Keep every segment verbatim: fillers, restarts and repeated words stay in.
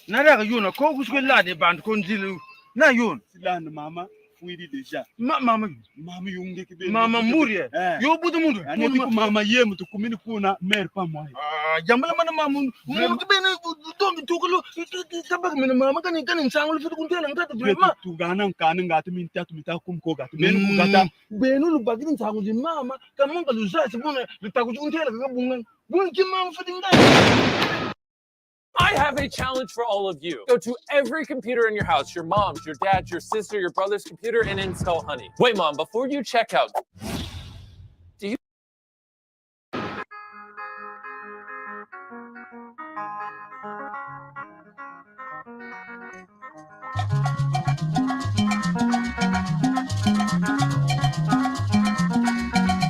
Na daka yuna ko kusuke lani bantu ko nzili. Na yuna. Silani mama, fwidi déjà. Ma, mama. Mama yunge kibeni. Mama mburi, eh. Eh. Yo buta muntu. Ani tiku mama ye muntu kumini kuna mer pa mwai. Ah, jambala mana mama. Mama kibeni, domi tukulu. Kabaka mina mama kani, kani nsangu lu fitu kuntela ntatu. Betu tugana nkani ngati mintatu mita kumko gati. Benu kugata. Benu lubakidi nsangu zi mama, kamonga luzasi buna, lutaku zi kuntela kaka bunga. Bunga ki mama fati ngai. I have a challenge for all of you. Go to every computer in your house, your mom's, your dad's, your sister, your brother's computer, and install Honey. Wait, Mom, before you check out, do you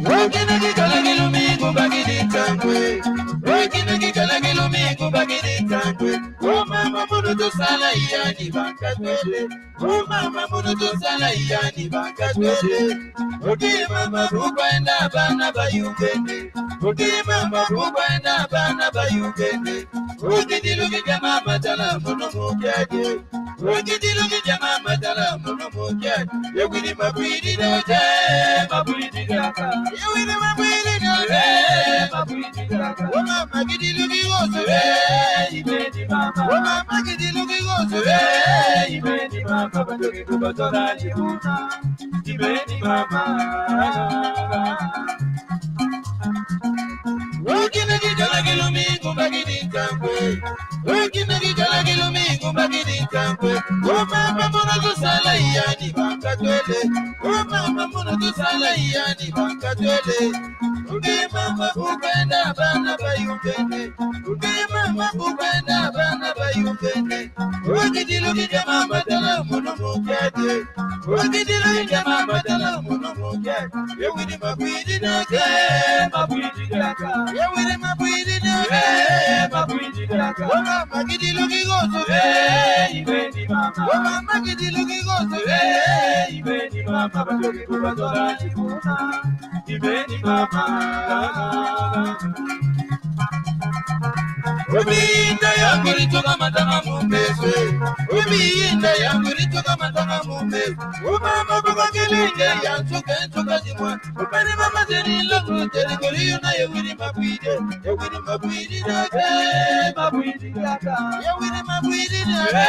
Wakina kikala kilumingu bakidi ntangwe. Wakina kikala kilumingu bakidi ntangwe. O mama munu tusala yani bankatwele. O mama munu tusala yani bankatwele. Oke mama bukwenda bana bayungene. Oke mama bukwenda bana bayungene. Oke diluki dia mama tala munu mukiage. Oke diluki dia mama tala munu mukiage. Yewini mabwidi dote, mabwidi daka. Yewini mabwidi dote, mabwidi daka. O mama kidiluki gozo, eh, ibeni mama. O mama kidiluki gozo, eh, ibeni mama. Batoki kubatora chikuna. Ibeni mama. Wakina kikala kilumingu bakidi ntangwe. Wakina kikala kilumingu bakidi ntangwe. O mama munu tusala yani bankatwele. O mama munu tusala yani bankatwele. Oke mama bukwenda bana bayungene. Oke mama bukwenda bana bayungene. Oke diluki dia mama tala munu mukiage. Oke diluki dia mama tala munu mukiage. Yewini mabwidi dote, mabwidi daka. Yewini mabwidi dote, mabwidi daka. O mama kidiluki gozo, eh, ibeni mama. O mama kidiluki gozo, eh, ibeni mama. Batoki kubatora chikuna. Ibeni mama. Obinda yangu lituka matanga mu meso. Obinda yangu lituka matanga mu meso. O mama baba kelenge ya nsuka nsuka zimwa. Obani mama zeri loku zeri koriyo na yewini mabwidi. Yewini mabwidi dote, mabwidi daka. Yewini mabwidi dote,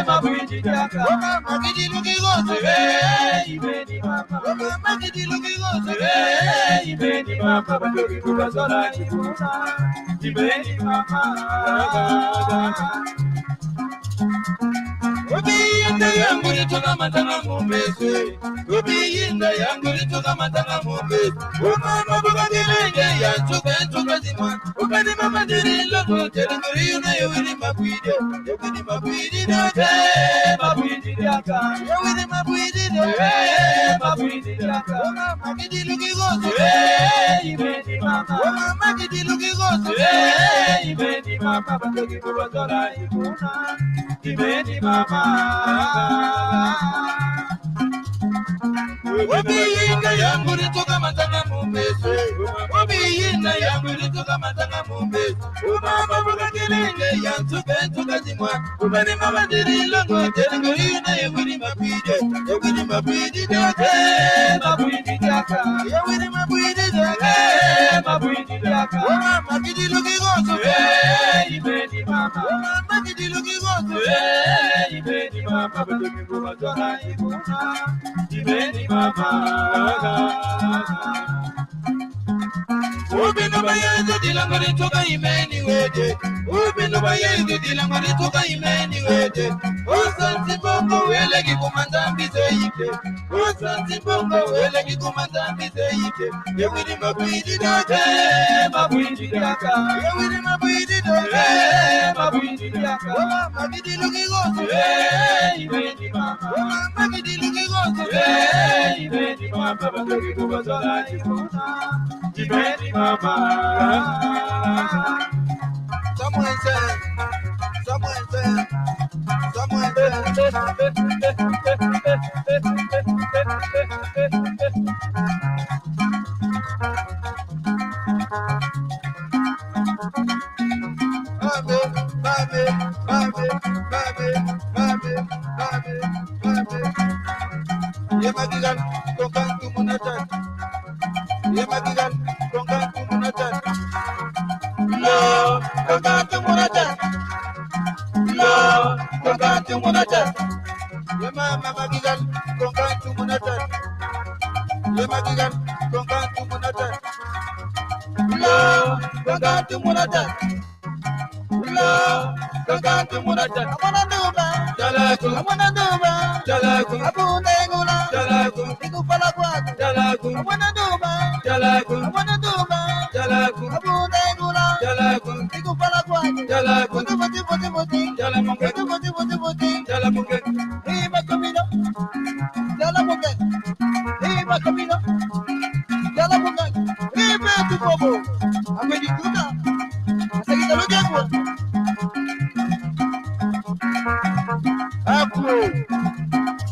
mabwidi daka. O mama kidiluki gozo, eh, ibeni mama. O mama kidiluki gozo, eh, ibeni mama. Batoki kubatora chikuna. Ibeni mama. Obinda yangu lituka matanga mu meso. Obinda yangu lituka matanga mu meso. O mama baba kelenge ya nsuka nsuka zimwa. Obani mama zeri loku zeri koriyo na yewini mabwidi. Yewini mabwidi dote, mabwidi daka. Yewini mabwidi dote, mabwidi daka. O mama kidiluki gozo, eh, ibeni mama. O mama kidiluki gozo, eh, ibeni mama. Batoki kubatora chikuna. Ibeni mama. Obinda yangu lituka matanga mu meso. Obinda yangu lituka matanga mu meso. O mama baba kelenge ya nsuka nsuka zimwa. Obani mama zeri loku zeri koriyo na yewini mabwidi. Yewini mabwidi dote, mabwidi daka. Yewini mabwidi dote, mabwidi daka. O mama kidiluki gozo, eh, ibeni mama. O mama kidiluki gozo, eh, ibeni mama. Batoki kubatora chikuna. Ibeni mama. Obinda bayanza dilanga lituka imeni wede. Ubino ba yedi dila ngwani tuka imeni wede. Osanti bongo wele ki kuma Nzambi zeike. Osanti bongo wele ki kuma Nzambi zeike. Ewiri mabwidi dake, mabwidi daka. Ewiri mabwidi dake, mabwidi daka. Mama, mabwidi luki gozo. Eh, imeni mama. Mama, mabwidi luki gozo. Eh, imeni mama, mabwidi luki gozo. Imeni mama. Samuel Nzé, Samuel Nzé, Samuel Nzé. Mame, mame, mame. Ye magigal, konkan tumunatan. Ye magigal, konkan tumunatan. Lo, konkan tumunatan. Lo, konkan tumunatan. Ye mama magigal, konkan tumunatan. Ye magigal, konkan tumunatan. Lo, konkan tumunatan. Lo, konkan tumunatan. Amwana nduba. Jalaku. Amwana nduba. Jalaku. Abunde ngula. Jalaku. Iku pala kwaku. Jalaku. Amwana nduba. Jalaku. Amwana nduba. Jalaku. Abunde ngula. Jalaku. Iku pala kwaku. Jalaku. Buti, buti, buti, buti. Jalamunge. Buti, buti, buti, buti. Jalamunge. Iba kamino. Jalamunge. Iba kamino. Jalamunge. Ibe tu bobo. Amedi kuta. Asagi talo kekwa. Apo.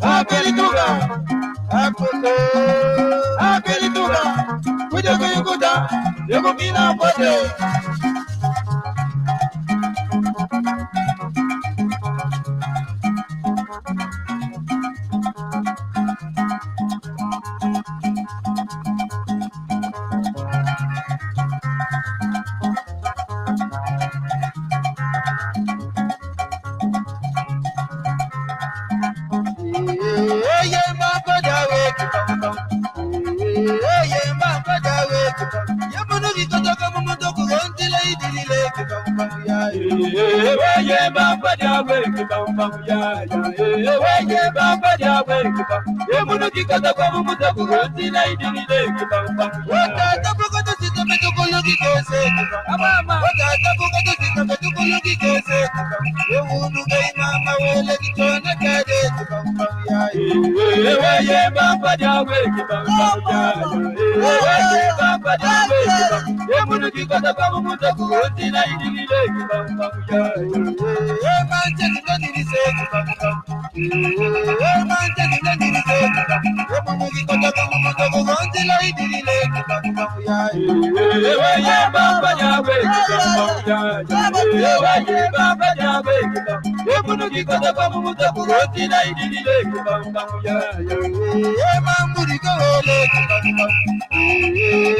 Apeli tuka. Apo. Apeli tuka. Kuja kuyukuta. Yego kina mbote. Ye munu ki kota kwa mu muto kugonti la idilile kibambam ya. Ye munu ki kota kwa mu muto kugonti la idilile kibambam ya. Watata buka tusita metukuluki kese kibambam. Amama. Watata buka tusita metukuluki kese kibambam. Ye unu nge i mama wele kitona kade kibambam. Ewe ye bamba diawe kibamba diawe. Ewe ye bamba diawe kibamba. Ye munu ki kota kwa mu muto kugonti la idilile kibamba diawe. Ye manje ni ngani ni se kibamba. Ye manje ni ngani ni se kibamba. Ye munu ki kota kwa mu muto kugonti la idilile kibamba diawe. Ewe ye bamba diawe kibamba diawe. Ewe ye bamba diawe kibamba. Ye munu ki kota kwa mu muto kugonti la idilile kibamba ya. Ye mamburi kawele kibamba.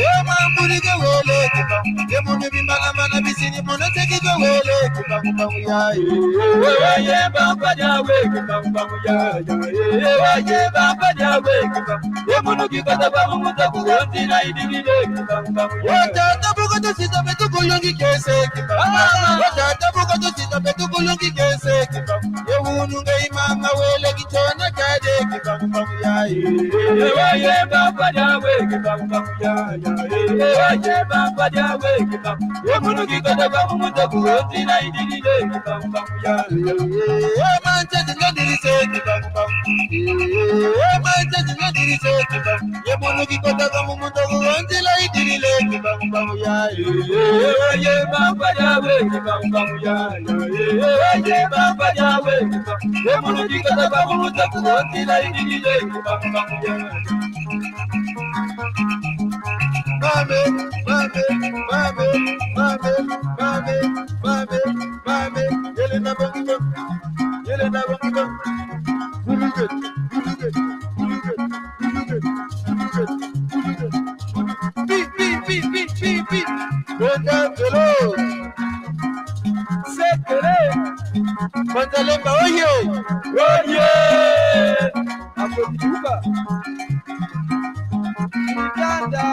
Ye mamburi kawele kibamba. Ye munu bimbanambana bisini munu teki kawele kibamba ya. Ewe ye bamba diawe kibamba ya. Ewe ye bamba diawe kibamba. Ye munu ki kota kwa mu muto kugonti la idilile kibamba ya. Watata buka tusita metukuluki kese kibamba. Watata buka tusita metukuluki kese kibamba. Ye unu nge i mama wele kitona kade kibamba ya. Ewe ye bamba diawe kibamba ya. Ewe ye bamba diawe kibamba. Ye munu ki kota kwa mu muto kugonti la idilile kibamba ya. Ye manje ni ngani ni se kibamba. Ye manje ni ngani ni se kibamba. Ye munu ki kota kwa mu muto kugonti la idilile kibamba ya. Ewe ye bamba diawe kibamba ya. Ewe ye bamba diawe kibamba. Ye munu ki kota kwa mu muto kugonti la idilile kibamba ya. Mame, mame, mame, mame, mame, mame, mame. Yele na bongi bongi. Yele na bongi bongi. Buluge, buluge, buluge, buluge, buluge, buluge. Pi, pi, pi, pi, pi, pi. Bonda Velo. Sekele. Bonda Lemba, oye. Oye. Ako Kibuka. Uganda.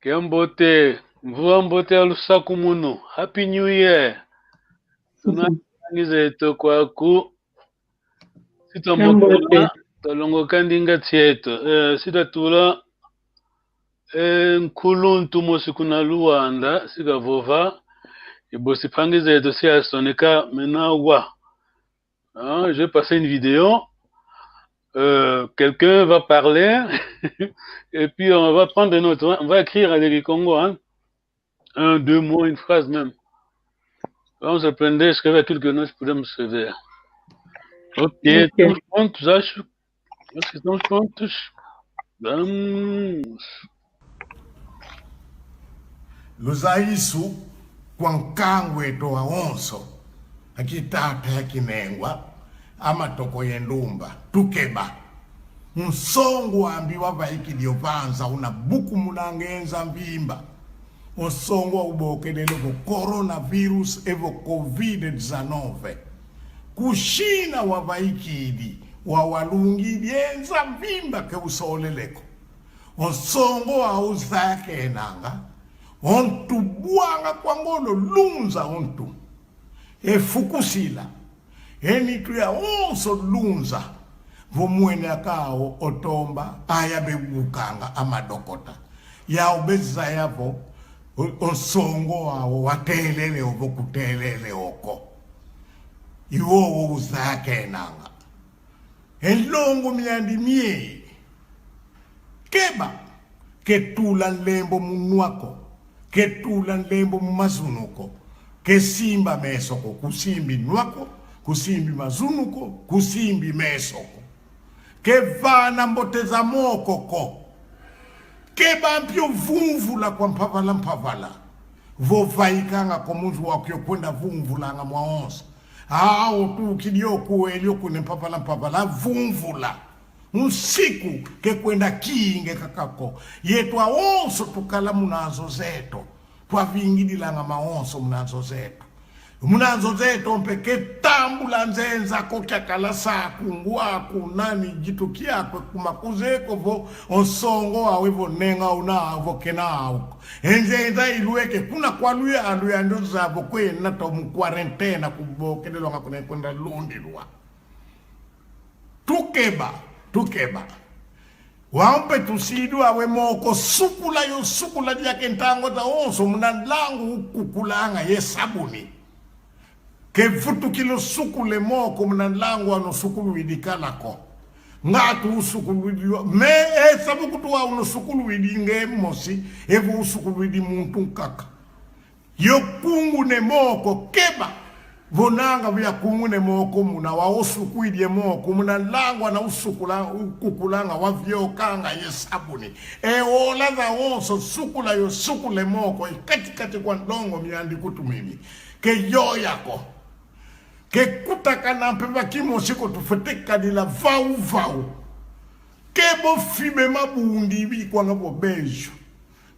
Kiambote, mvula mbote ya lusakumunu. Happy New Year. Tuna ngi zeto kwaku. Sita mbote, twalongoka ndinga tieto. Eh, sita tula, eh, nkuluntu mosi kuna Luanda, si kavova. Ibosi mpangi zeto si asoneka mena wa. Hein, je vais passer une vidéo. Euh, quelqu'un va parler. Et puis on va prendre des notes. On va écrire avec le Congo, hein. Un, deux mots, une phrase même. Vamos aprender a escrever aquilo que nós podemos escrever. Ok, ok. Estamos prontos, acho. Acho que estamos prontos. Vamos. Luzaisu kwa nkangu eto awonso, akitata, akinengwa, amatoko ye ndumba, tukeba. Nsongo wambi wavaikidi opanza una buku muna ngenza mvimba. O nsongo wa ubokelele vo coronavirus evo covid dezanove. Ku China wavaikidi, wawalungidi enza mvimba ke usolele ko. O nsongo wa uzaya kenanga, o ntu bwanga kwa ngolo lunza o ntu. E fukusila, e nitu yawonso lunza, vo mwene akao o tomba, aya bebukanga amadokota. Yau bezaya vo, o, o nsongo wau watelele ovo kutelele oko. Iwowo uzaya kenanga. E nlongo miandi mie. Keba, ke tula nlembo mu nwa ko, ke tula nlembo mu mazunu ko, ke simba meso ko, kusimbi nwa ko, kusimbi mazunu ko, kusimbi meso ko. Ke vana mbote za moko ko. Keba mpio vumvula kwa mpavala mpavala. Vo vaikanga ko mu nzo aku yo kwenda vumvulanga mwawonso. Awo tukidi yo kuelio kune mpavala mpavala, vumvula. Nsiku ke kwenda kinge kaka ko. Yeto awonso tukala muna nzo zeto. Twavingidilanga mawonso muna nzo zeto. Muna nzo zeto mpe ke tambula nzenza ko, kiakala saku, ngwaku, nani, dituki akwe kuma kuzeko vo o nsongo awe vo nenga una avo kena au ko. E nzenza ilweke kuna kwa luya, luya ndio zavo kwena to mu quarantena kubokelelwanga kuna kwenda lundilwa. Tukeba, tukeba. Wau mpe tusidi wawe moko sukula yo sukula diaka e ntangu zawonso muna nlangu ukukulanga ye sabuni. Ke vutukila osukula e moko muna nlangu wau unosukulwidi kala ko. Ngatu usukulwidi wa, me, e, sa vo kutu wau unosukulwidi nge mosi, evo usukulwidi muntu nkaka. Yo kunguna e moko, keba. Vo nanga via kunguna e moko muna, wau osukwidi e moko muna nlangu wana usukula, ukukulanga, waviokanga ye sabuni. E ola zawonso sukula yo sukula e moko, e kati kati kwa nlongo miandi kutumini. Ke yoya ko. Ke kutakana mpe va kimosi ko, tufwete kadila vau vau. Ke bo fiba e mabundi ikwanga vo beijo.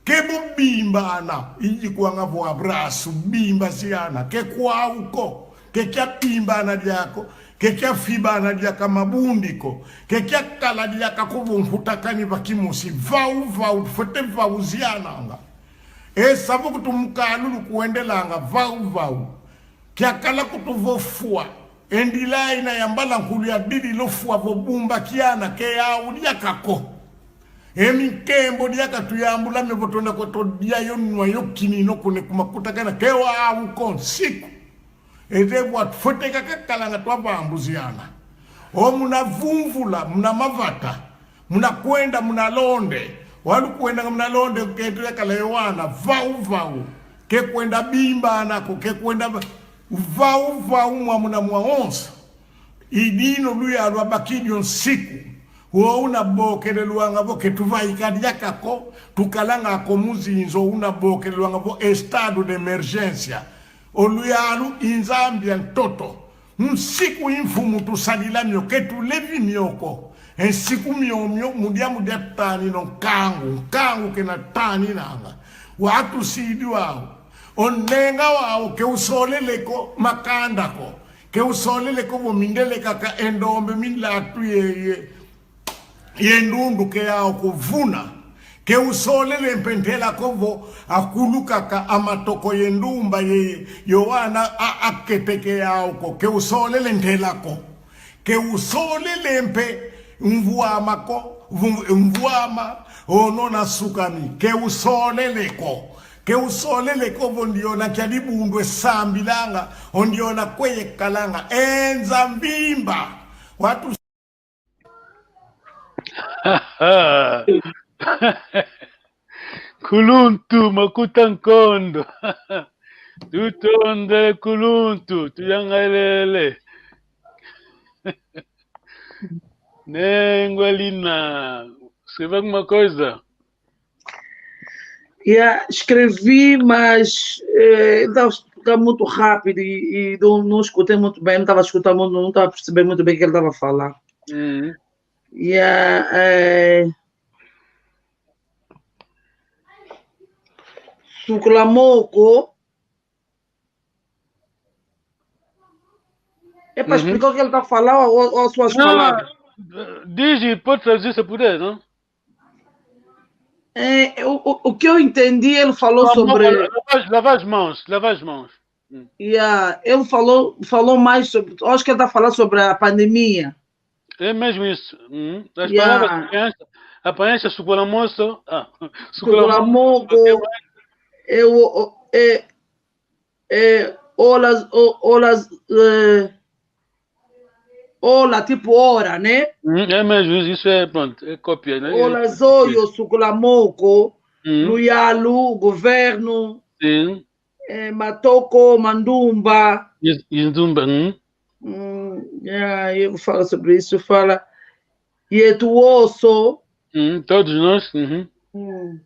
Ke bo bimbana ikwanga vo abraço, bimbaziana. Ke kwau ko. Ke kia bimbana diaka ko. Ke kia fibana diaka mabundi ko. Ke kia kala diaka ko vo nkutakani va kimosi. Vau vau, tufwete vauziananga. E sa vo kutu mu kalulu kwendelanga vau vau. Kiakala kutu vo fwa. E ndila ina ya mbala nkulu yadidi lo fwa vo bumbakiana, ke yau diaka ko. E minkembo diaka tuyambula mio vo twenda kweto dia yo nwa yo kinina kune kuma kutakana, ke wau ko nsiku. Eze vwa tufwete kaka kalanga twavambuziana. O muna vumvula, muna mavata, muna kwenda, muna londe. Walu kwendanga muna londe, kento yakala yo wana, vau vau. Ke kwenda bimbana ko, ke kwenda va-, vau vau mwa muna mwawonso. I dino luya lwabakidi o nsiku. Wo unabokelelwanga vo ke tuvaika diaka ko, tukalanga ko mu zinzo, unabokelelwanga vo estado de emergência. O luyalu i Nzambi a ntoto. Nsiku i mfumu tusadila mio, ke tulevi mio ko. E nsiku miomio, mu dia, mu dia tanina o nkangu, nkangu kena taninanga. Wau tusidi wau. O nenga wau ke usolele ko makanda ko. Ke usolele ko vo mindele kaka e ndombe minlatu ye, ye, ye ndundu ke yau kuvuna. Ke usolele mpe ntela ko vo akulu kaka a matoko ye ndumba ye, yo wana a, aketeke yau ko. Ke usolele ntela ko. Ke usolele mpe mvwama ko, mvu-, mvwama, ono nasukami. Ke usolele ko. Ke usolele ko vo ndiona kia dibundu esambilanga, o ndiona kwe yekalanga. Enza mvimba. Watu Kuluntu, makuta nkondo. Tutondele kuluntu, tuyangalele. Nengwa Lina, escreveu alguma coisa? Yeah, escrevi, mas eh, ele estava a escutar muito rápido e, e não, não escutei muito bem, não estava a escutar muito, não estava a perceber muito bem o que ele estava a falar. Uhum. Yeah, eh, Sukulamoko. É pra explicar o que ele tá a falar ou, ou, ou só as palavras? Não, diz, pode traduzir se puder, não? É, o, o, o que eu entendi, ele falou sobre... Lavar, lavar as mãos, lavar as mãos. Hum. Yeah, ele falou, falou mais sobre, acho que ele tá a falar sobre a pandemia. É mesmo isso. Hum. As palavras, aparência, aparência, sukulamoko. Ah, sukulamoko. Sukulamoko. É, o, o, é, é, olas, o, olas, é, ola, tipo ora, né? Hum, é mesmo, isso é, pronto, é cópia, né? Ola, zoio, sukulamoko, luyalu, governo. Sim. É, matoko, mandumba. Is-, indumba, hum. Hum, yeah, ele fala sobre isso, fala. Yetu woso. Hum, todos nós. Uhum. Hum.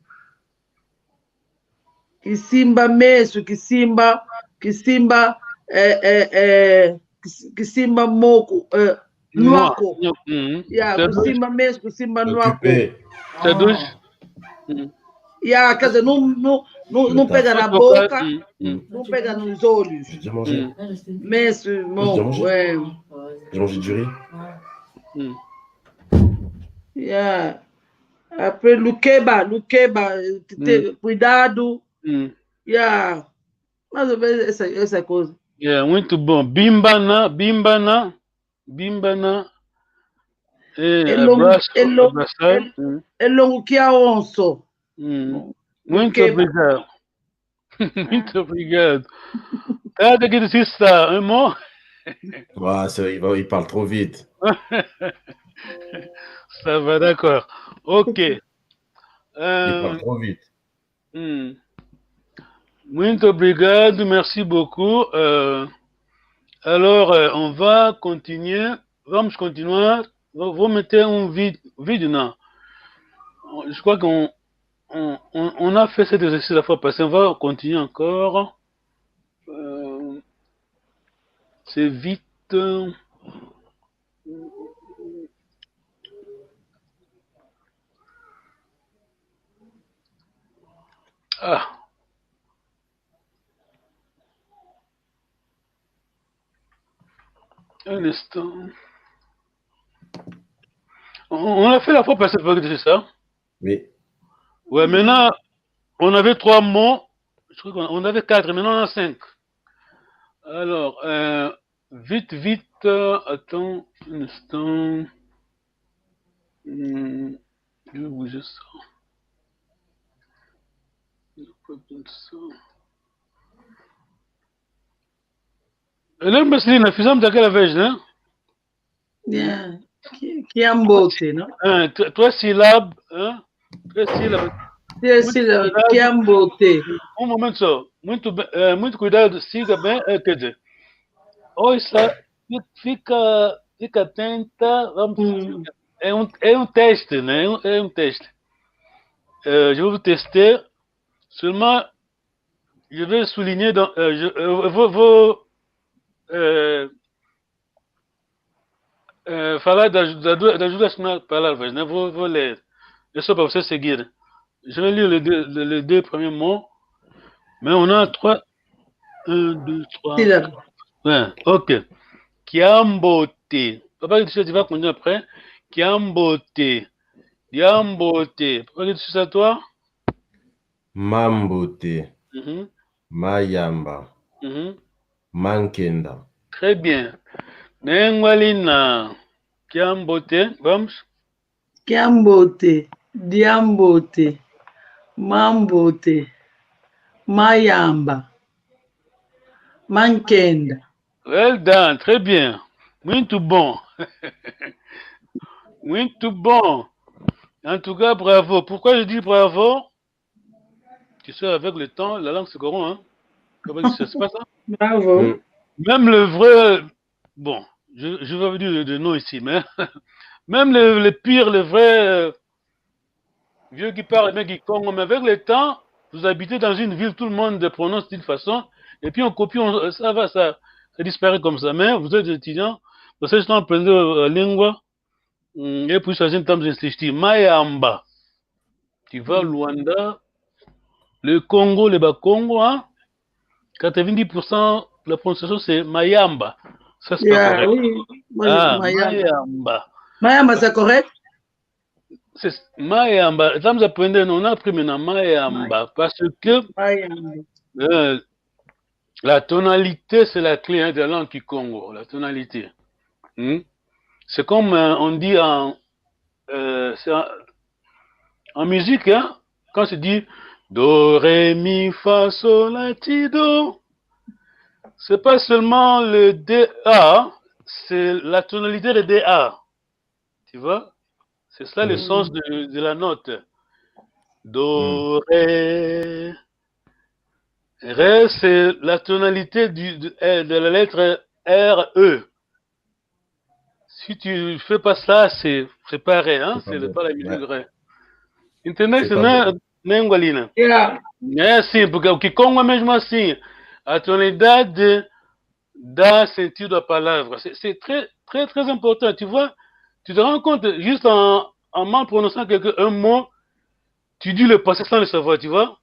Kisimba mesu, kisimba, kisimba, é, é, é, kis-, kisimba moko, é, nwako. Nwako. Uhum. Yeah, kisimba mesu, kisimba nwako. Traduz. Uhum. Yeah, quer dizer, não, não, não, não pega na boca, não pega nos olhos. J'ai déjà mangé. Mesu, moko, é. J'ai mangé du riz. Hum. Yeah. Après, lukeba, lukeba, te-, te-, cuidado. Hum. Yeah. Mais ou menos essa, essa coisa. Yeah, muito bom. Bimbana, bimbana, bimbana. É, abraço, abraçar. É longo, é longo que a onça. Hum. Muito obrigado. Muito obrigado. Tá, daqui de sista, hein, mo? Ah, ça, il va, il parle trop vite. Ça va, d'accord. Ok. Il parle trop vite. Hum. Muito obrigado, merci beaucoup. Euh, alors, euh, on va continuer. Vamos continuar. Vou, vou meter um vi-, vídeo, não. Je crois qu'on, on, on, on a fait cet exercice la fois passée. On va continuer encore. Euh, c'est vite. Ah. Un instant. On, on l'a fait la fois passée, c'est ça? Oui. Ouais, maintenant, on avait trois mots. Je crois qu'on, on avait quatre, maintenant on a cinq. Alors, euh, vite, vite, euh, attends un instant. Hmm, je vais bouger ça. Je peux prendre ça. Ele mbe sili na fizam da kela vez, né? Yeah. Ki-, kiambote, não? Ah, tr-, três sílabas, hein? Três sílabas. Três sílabas, kiambote. Um momento só. Muito be-, eh, muito cuidado, siga bem, eh, quer dizer, olha, fi-, fica, fica atenta, vamos, é um, é um teste, né? É um, é um teste. Euh, je vais vous tester. Seulement, je vais souligner dans, euh, je, euh, vou, vou, euh, euh, falar das, das duas, das duas primeiras palavras, né? Vou, vou ler. É só pra vocês seguirem. Je vais lire les deux, les, les deux premiers mots. Mais on a trois. Un, deux, trois. Sílaba. Ouais, ok. Kiambote. Papa, tu vas continuer après. Kiambote. Ya mbote. Pourquoi tu dis ça, toi? Mambote. Mhm. Mayamba. Mhm. Mankenda. Très bien. Nengwa lina. Kiambote, vamos. Kiambote, diambote, mambote, mayamba, mankenda. Well done, très bien. Muito bom. Muito bom. En tout cas, bravo. Pourquoi je dis bravo? Tu sais, avec le temps, la langue se corrompt, hein. Comment dire, c'est pas ça? Bravo. Mm. Même le vrai, bon, je, je vais vous dire de nom ici, mais même le, le pire, le vrai, euh, vieux qui parle, mais qui Kongo, mais avec le temps, vous habitez dans une ville, tout le monde prononce d'une façon, et puis on copie, on, ça va, ça, ça disparaît comme ça. Mais vous êtes étudiant, vous êtes en train de, euh, lingua, mm, et puis ça, c'est un temps d'insister. Mayamba. Tu vas au Luanda, le Kongo, les Bakongo, hein, quatre-vingt-dix pour cent de la prononciation, c'est Mayamba. Ça, c'est pas correct. Oui, oui, ah, Mayamba. Mayamba. Mayamba, c'est correct? C'est Mayamba. Estamos aprendendo, on a appris maintenant Mayamba, parce que, euh, la tonalité, c'est la clé, hein, de la langue kikongo, la tonalité. Hmm? C'est comme, euh, on dit en, euh, c'est en, en musique, hein, quand tu dis do, ré, mi, fa, sol, la, ti, do, c'est pas seulement le D A, c'est la tonalité de D A. Tu vois? C'est ça le sens de, de la note. Do, ré. Ré, c'est la tonalité du, de, de la lettre R E. Si tu fais pas ça, c'est, c'est pas ré, hein, c'est pas la musique ré. Internet, c'est nengwa lina. Yeah. É assim, porque o kikongo é mesmo assim. A tonalidade dá sentido à palavra. C'est, c'est très, très, très important. Tu vois, tu te rends compte, juste en, en mal prononçant quelque, un mot, tu dis le passé sans le savoir, tu vois.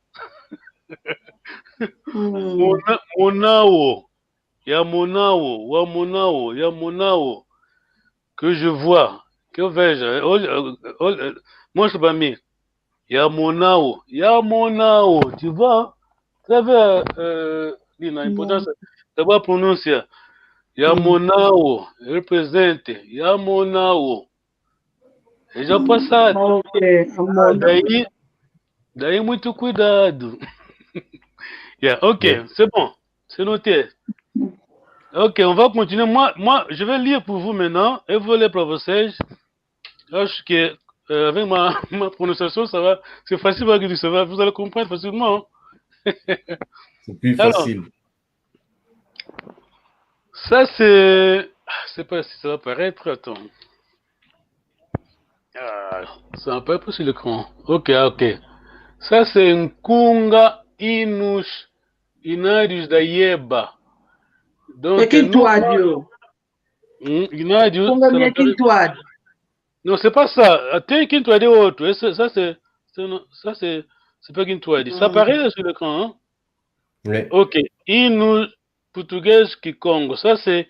Mona-, monao, ya monao, wa monao, ya monao. Que je vois, que vais-je, oh, oh, oh, oh, moi je sais pas, mais ya monao, ya monao, tu vois, très bien, euh, lina importance, d'abord prononcer, ya monao, represente, ya monao. É já passado. Ok, amor. Daí, daí muito cuidado. Yeah, ok, c'est bon, c'est noté. Ok, on va continuer. Moi, moi, je vais lire pour vous maintenant et vous lire pour vocês. Acho que, euh, avec ma, ma prononciation, ça va, c'est facile, ça va, vous allez comprendre facilement. C'est plus facile. Ça, c'est, je sais pas si ça va paraître, attends. Ah, ça apparaît pas sur l'écran. Ok, ok. Ça, c'est Nkunga Inus Inarius da Yeba. Donc, é kintwadi. Hmm, Inarius, Nkunga, ça m'apparaît. Kintwadi. Non, c'est pas ça. Até kintwadi é outro. Ça, c'est, c'est, non, ça, c'est, c'est pas kintwadi. Ça apparaît là sur l'écran, hein? Oui. Ok. Inus, portugais, kikongo. Ça, c'est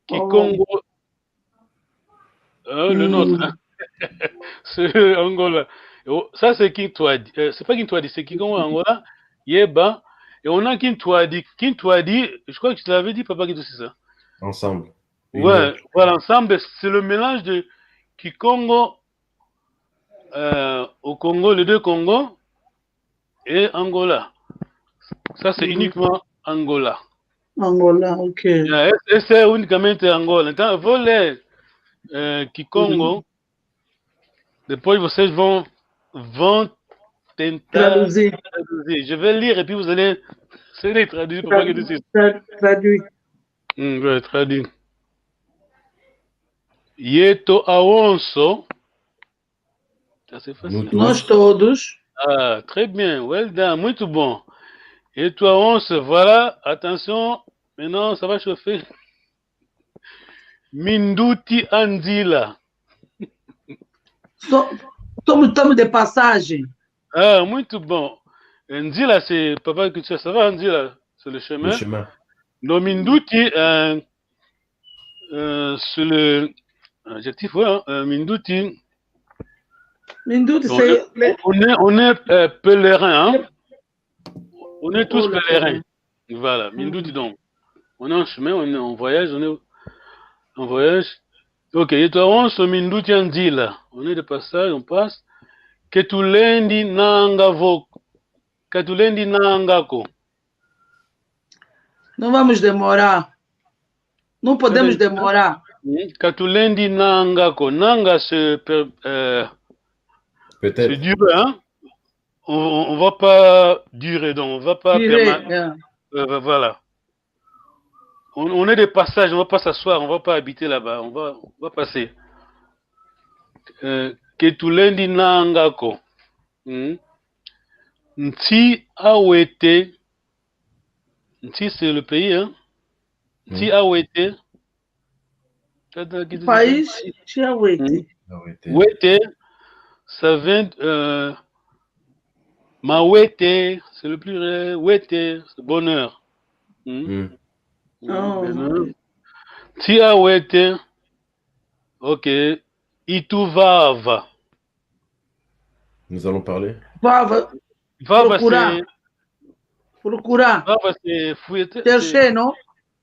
kikongo. Hein, le nôtre, hein. C'est Angola. Oh, ça, c'est kintwadi. Euh, c'est pas kintwadi, c'est kikongo Angola. Yeba. Et on a kintwadi. Kintwadi, je crois que tu l'avais dit, papa, que c'est ça. Ensemble. Ouais, voilà, ensemble, c'est le mélange de kikongo, euh, au Kongo, les deux Kongo, et Angola. Ça, c'est uniquement Angola. Angola, ok. Yeah, é, é unicamente Angola. Então, eu vou ler, euh, kikongo. Depois vocês vão, vão tentar traduzir. Je vais lire et puis vous allez essayer de traduire pour pas que tu... Traduire. Hmm, ouais, traduire. Yeto awonso. Nós todos. Ah, très bien. Well done. Muito bom. Yeto awonso, voilà. Attention. Maintenant, ça va chauffer. Minduti a nzila. So-, somos, estamos de passagem. Ah, muito bom. Nzila, c'est, papa, que ça, ça va, nzila, c'est le chemin. Le chemin. Donc, minduti, euh, euh, c'est le, adjectif, ouais, hein, euh, minduti. Minduti, donc, c'est on est, on est, euh, pèlerin, hein? On est tous pèlerins. Voilà, minduti donc. On est en chemin, on est en voyage, on est en voyage. Ok, yeto awonso minduti ya nzila. On est de passage, on passe. Ke tulendi nanga vo, ke tulendi nanga ko. Não vamos demorar. Não podemos demorar. Hum, ke tulendi nanga ko. Nanga, c'est per-, euh, peut-être. C'est dur, hein? On, on, on va pas durer, donc on va pas perma-, euh, voilà. On, on est de passage, on va pas s'asseoir, on va pas habiter là-bas, on va, on va passer. Euh, ke tulendi nanga ko. Hmm. Nsi awete. Nsi, c'est le pays, hein? Nsi awete. País, nsi awete. Hmm. Awete. Wete, ça vient, euh, mawete, c'est le pluriel, wete, c'est bonheur. Hmm? Hmm. Oh. Bonheur. Nsi awete, ok, ituvava. Nous allons parler. Vava. Vava, c'est procurer. Vava, c'est fouiller. Chercher, non?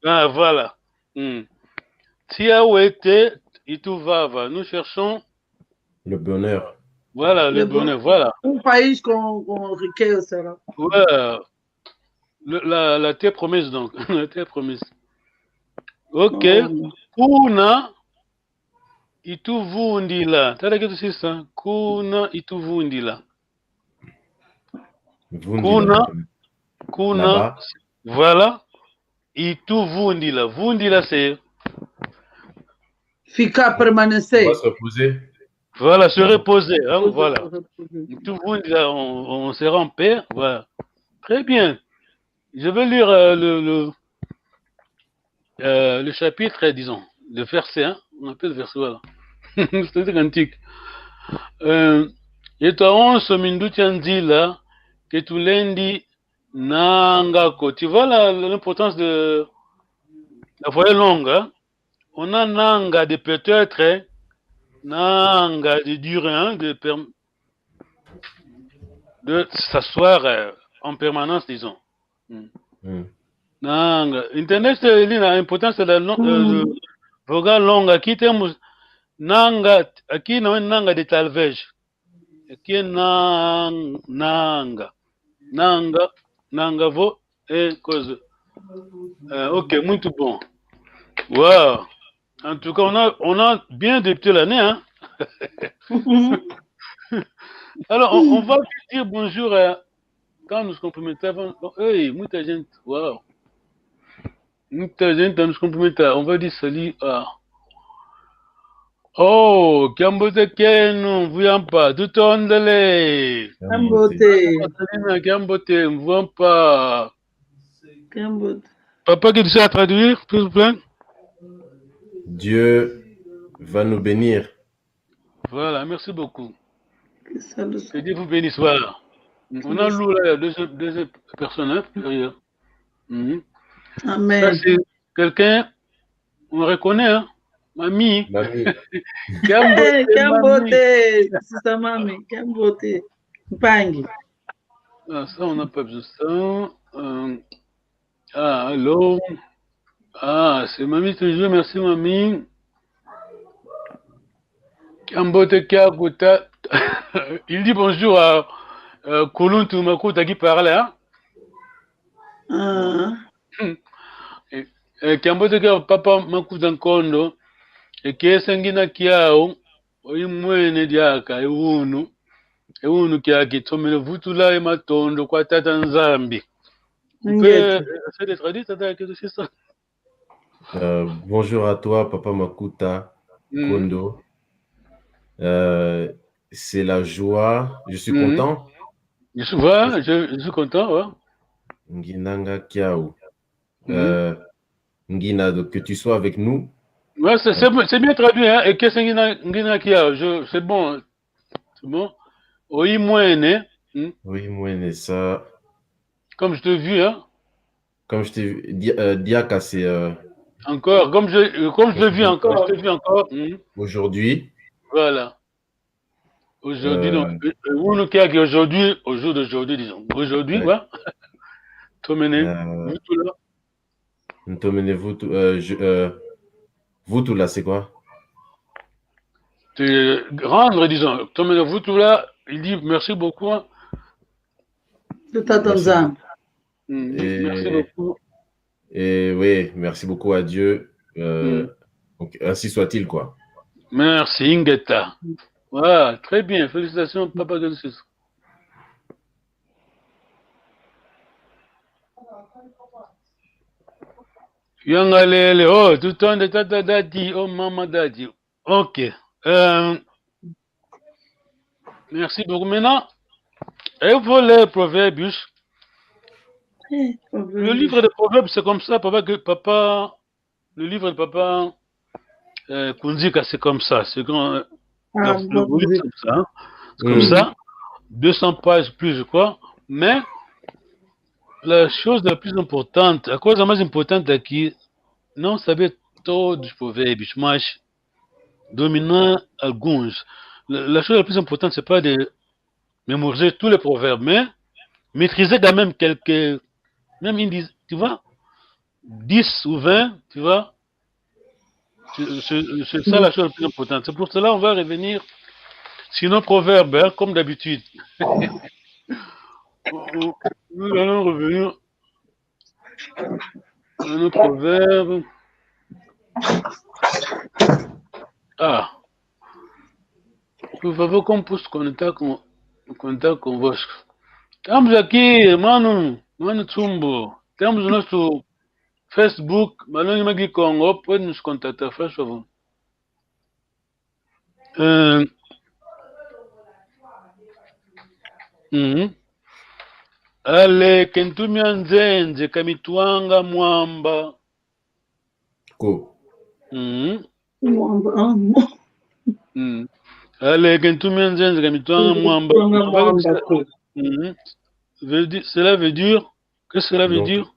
Ah, voilà. Hmm. Nsi awete ituvava. Nous cherchons le bonheur. Voilà, le bonheur, voilà. Un pays qu'on, qu'on requiert, ça, là. Ouais. Le, la, la terre promise, donc. La terre promise. Ok. Oh. Kuna ituvundila. Tala kieto sisa. Kuna ituvundila. Vundila. Kuna, kuna, là-bas. Voilà. Ituvundila. Vundila, c'est ficar, permanecer. On va se reposer. Voilà, se reposer, hein, voilà. Ituvundila, on, on sera en paix, voilà. Très bien. Je vais lire, euh, le, le, euh, le chapitre, disons, le verset, hein, on appelle verset, voilà. C'est un cantique. Euh, yeto awonso minduti ya nzila, ke tulendi nanga ko. Tu vois la, l'importance de la voyelle longue, hein? On a nanga de peut-être, nanga de durer, hein, de per-, de s'asseoir, euh, en permanence, disons. Hmm. Hmm. Nanga. Internet, euh, il a l'importance de la, euh, de voga longa. Aqui temos nanga, aqui não é nanga de talvez. Aqui é nan-, nanga. Nanga, nanga vo, é coisa. Euh, ok, muito bom. Wow. En tout cas, on a, on a bien débuté l'année, hein? Alors, on, on va dire bonjour à, quand nous compromettons, bon, hey, muita gente, wow. Muita gente nos cumprimenta. On va dire salut à, oh, kiambote kieno, mvuyampa, tutondele. Kiambote. Kiambote, mvuyampa. Kiambote. Papa, qui tu sais traduire, s'il vous plaît? Dieu va nous bénir. Voilà, merci beaucoup. Que Dieu vous bénisse, voilà. On a Lula, il y a deux, deux personnes, hein, derrière. Mhm. Amen. Ça, c'est quelqu'un, on reconnaît, hein. Mamie. Mamie. Kiambote, kiambote, mamie. Sisa Mamie, kiambote. Mpangi. Ah, ça, on n'a pas besoin de ça. Euh, ah, allô. Ah, c'est Mamie toujours, merci Mamie. Kiambote kiaku ta-, il dit bonjour à, euh, Kuluntu Makuta qui parle, hein? Ah. Eh, eh, kiambote kia papa Makuta Nkondo, e kiese ngina kiau, oyi mwene diaka, e unu, e unu kiaki, tomene vutula e matondo kwa Tata Nzambi. On peut essayer de traduire, Tata, quelque chose ça? Euh, bonjour à toi, Papa Makuta Nkondo. Euh, c'est la joie. Je suis content. Je suis, ouais, je, je suis content, ouais. Ngina nga kiau. Euh, ngina, donc, que tu sois avec nous. Ouais, c'est, c'est, c'est bien traduit, hein. E kiese ngina, ngina kiau. Je, c'est bon. C'est bon. Oyi mwene, hein. Oyi mwene, ça. Comme je te vis, hein. Comme je t'ai vu, dia-, euh, diaka, c'est, euh, encore, comme je, euh, comme je te vis encore, je te vis encore. Hmm. Aujourd'hui. Voilà. Aujourd'hui, donc, euh, euh, unu kiaki aujourd'hui, au jour d'aujourd'hui, disons. Aujourd'hui, ouais, quoi. Tomene, euh, vutula. Ntomene vutu, euh, je, euh, vutula, c'est quoi? Te rendre, disons, tomene vutula, il dit merci beaucoup, hein. Tata Nzambi. Mm, merci beaucoup. Et oui, merci beaucoup à Dieu. Euh, donc, ainsi soit-il, quoi. Merci, ingeta. Voilà, très bien. Félicitations, papa Genesis. Yangalele, oh, tutonde tata Dadi, oh, mama Dadi. Ok. Euh, merci beaucoup. Maintenant, il faut les proverbes. Le livre de Proverbes, c'est comme ça, papa, que, papa, le livre de papa, euh, Kunzika, c'est comme ça. C'est comme, euh, c'est comme ça, hein. C'est comme ça. Deux cents pages plus, je crois. Mais la chose la plus importante, a coisa mais importante aqui, não saber todos os provérbios, mas dominar alguns. La, la chose la plus importante, c'est pas de mémoriser tous les proverbes, mais maîtriser quand même quelques, même une dizaine, tu vois, dix ou vingt, tu vois. C'est, c'est, c'est ça la chose la plus importante. C'est pour cela on va revenir sur nos proverbes, hein, comme d'habitude. Nous allons revenir à nos proverbes. Ah. Por favor, como posso conectar com, conectar convosco? Estamos aqui, mano, mano Tsumbo. Temos o nosso Facebook, Malongi ma Kikongo, pode nos contactar, faz favor. Eh, mhm. Aleke ntumia nzenze kamitwanga mwamba. Ko. Mhm. Mwamba, ah, mo- Mm. Aleke ntumia nzenze kamitwanga mwamba. Kamitwanga mwamba ko. Mhm. Veut dire, cela veut dire, qu'est-ce que cela veut dire? Donc,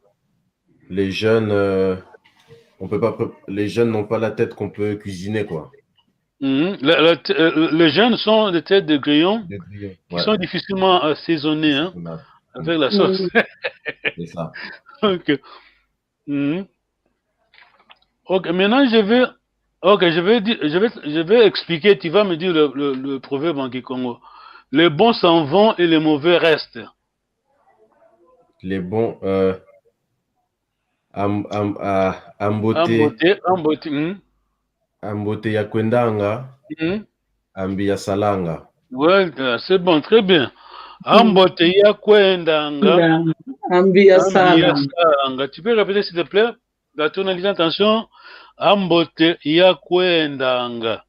les jeunes, euh, on peut pas pré-, les jeunes n'ont pas la tête qu'on peut cuisiner, quoi. Mhm. La, la t-, euh, les jeunes sont des têtes de grillon qui sont difficilement assaisonnées, hein, avec la sauce. C'est ça. Ok. Mhm. Ok, maintenant je vais, ok, je vais dire, je vais, je vais expliquer, tu vas me dire le, le, le proverbe en kikongo. Les bons s'en vont et les mauvais restent. Les bons, euh, am-, am-, ah, ambote. Ambote, ambote, hmm. Ambote ya kwendanga, hmm, ambi ya salanga. Ouais, euh, c'est bon, très bien. Hmm. Ambote ya kwendanga, ambi ya salanga. Tu peux répéter, s'il te plaît? La tonalité, attention. Ambote ya kwendanga,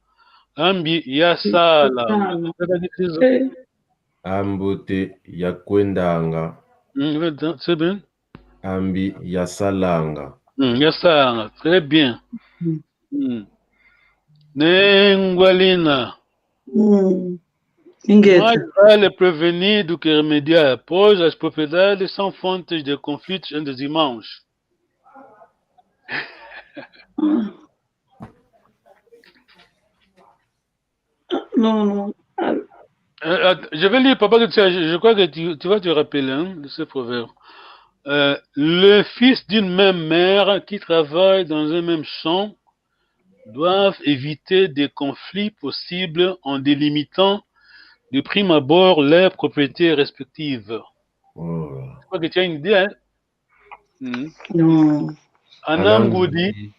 ambi ya salanga. Ambote ya kwendanga. Mm, ouais, c'est bien. Ambi ya salanga. Mm, ya salanga. Très bien. Mm. Nengwa lina. Mm. Ingeta. Mais vale prevenir do que remediar, pois as propriedades são fontes de conflitos entre os irmãos. Non, non. Euh, att-, je vais lire, papa, que tu as, je, je crois que tu, tu vas te rappeler, hein, de ce proverbe. Euh, les fils d'une même mère qui travaillent dans un même champ doivent éviter des conflits possibles en délimitant de prime abord leurs propriétés respectives. Oh. Je crois que tu as une idée, hein? Mhm. Non. Ana ngudi.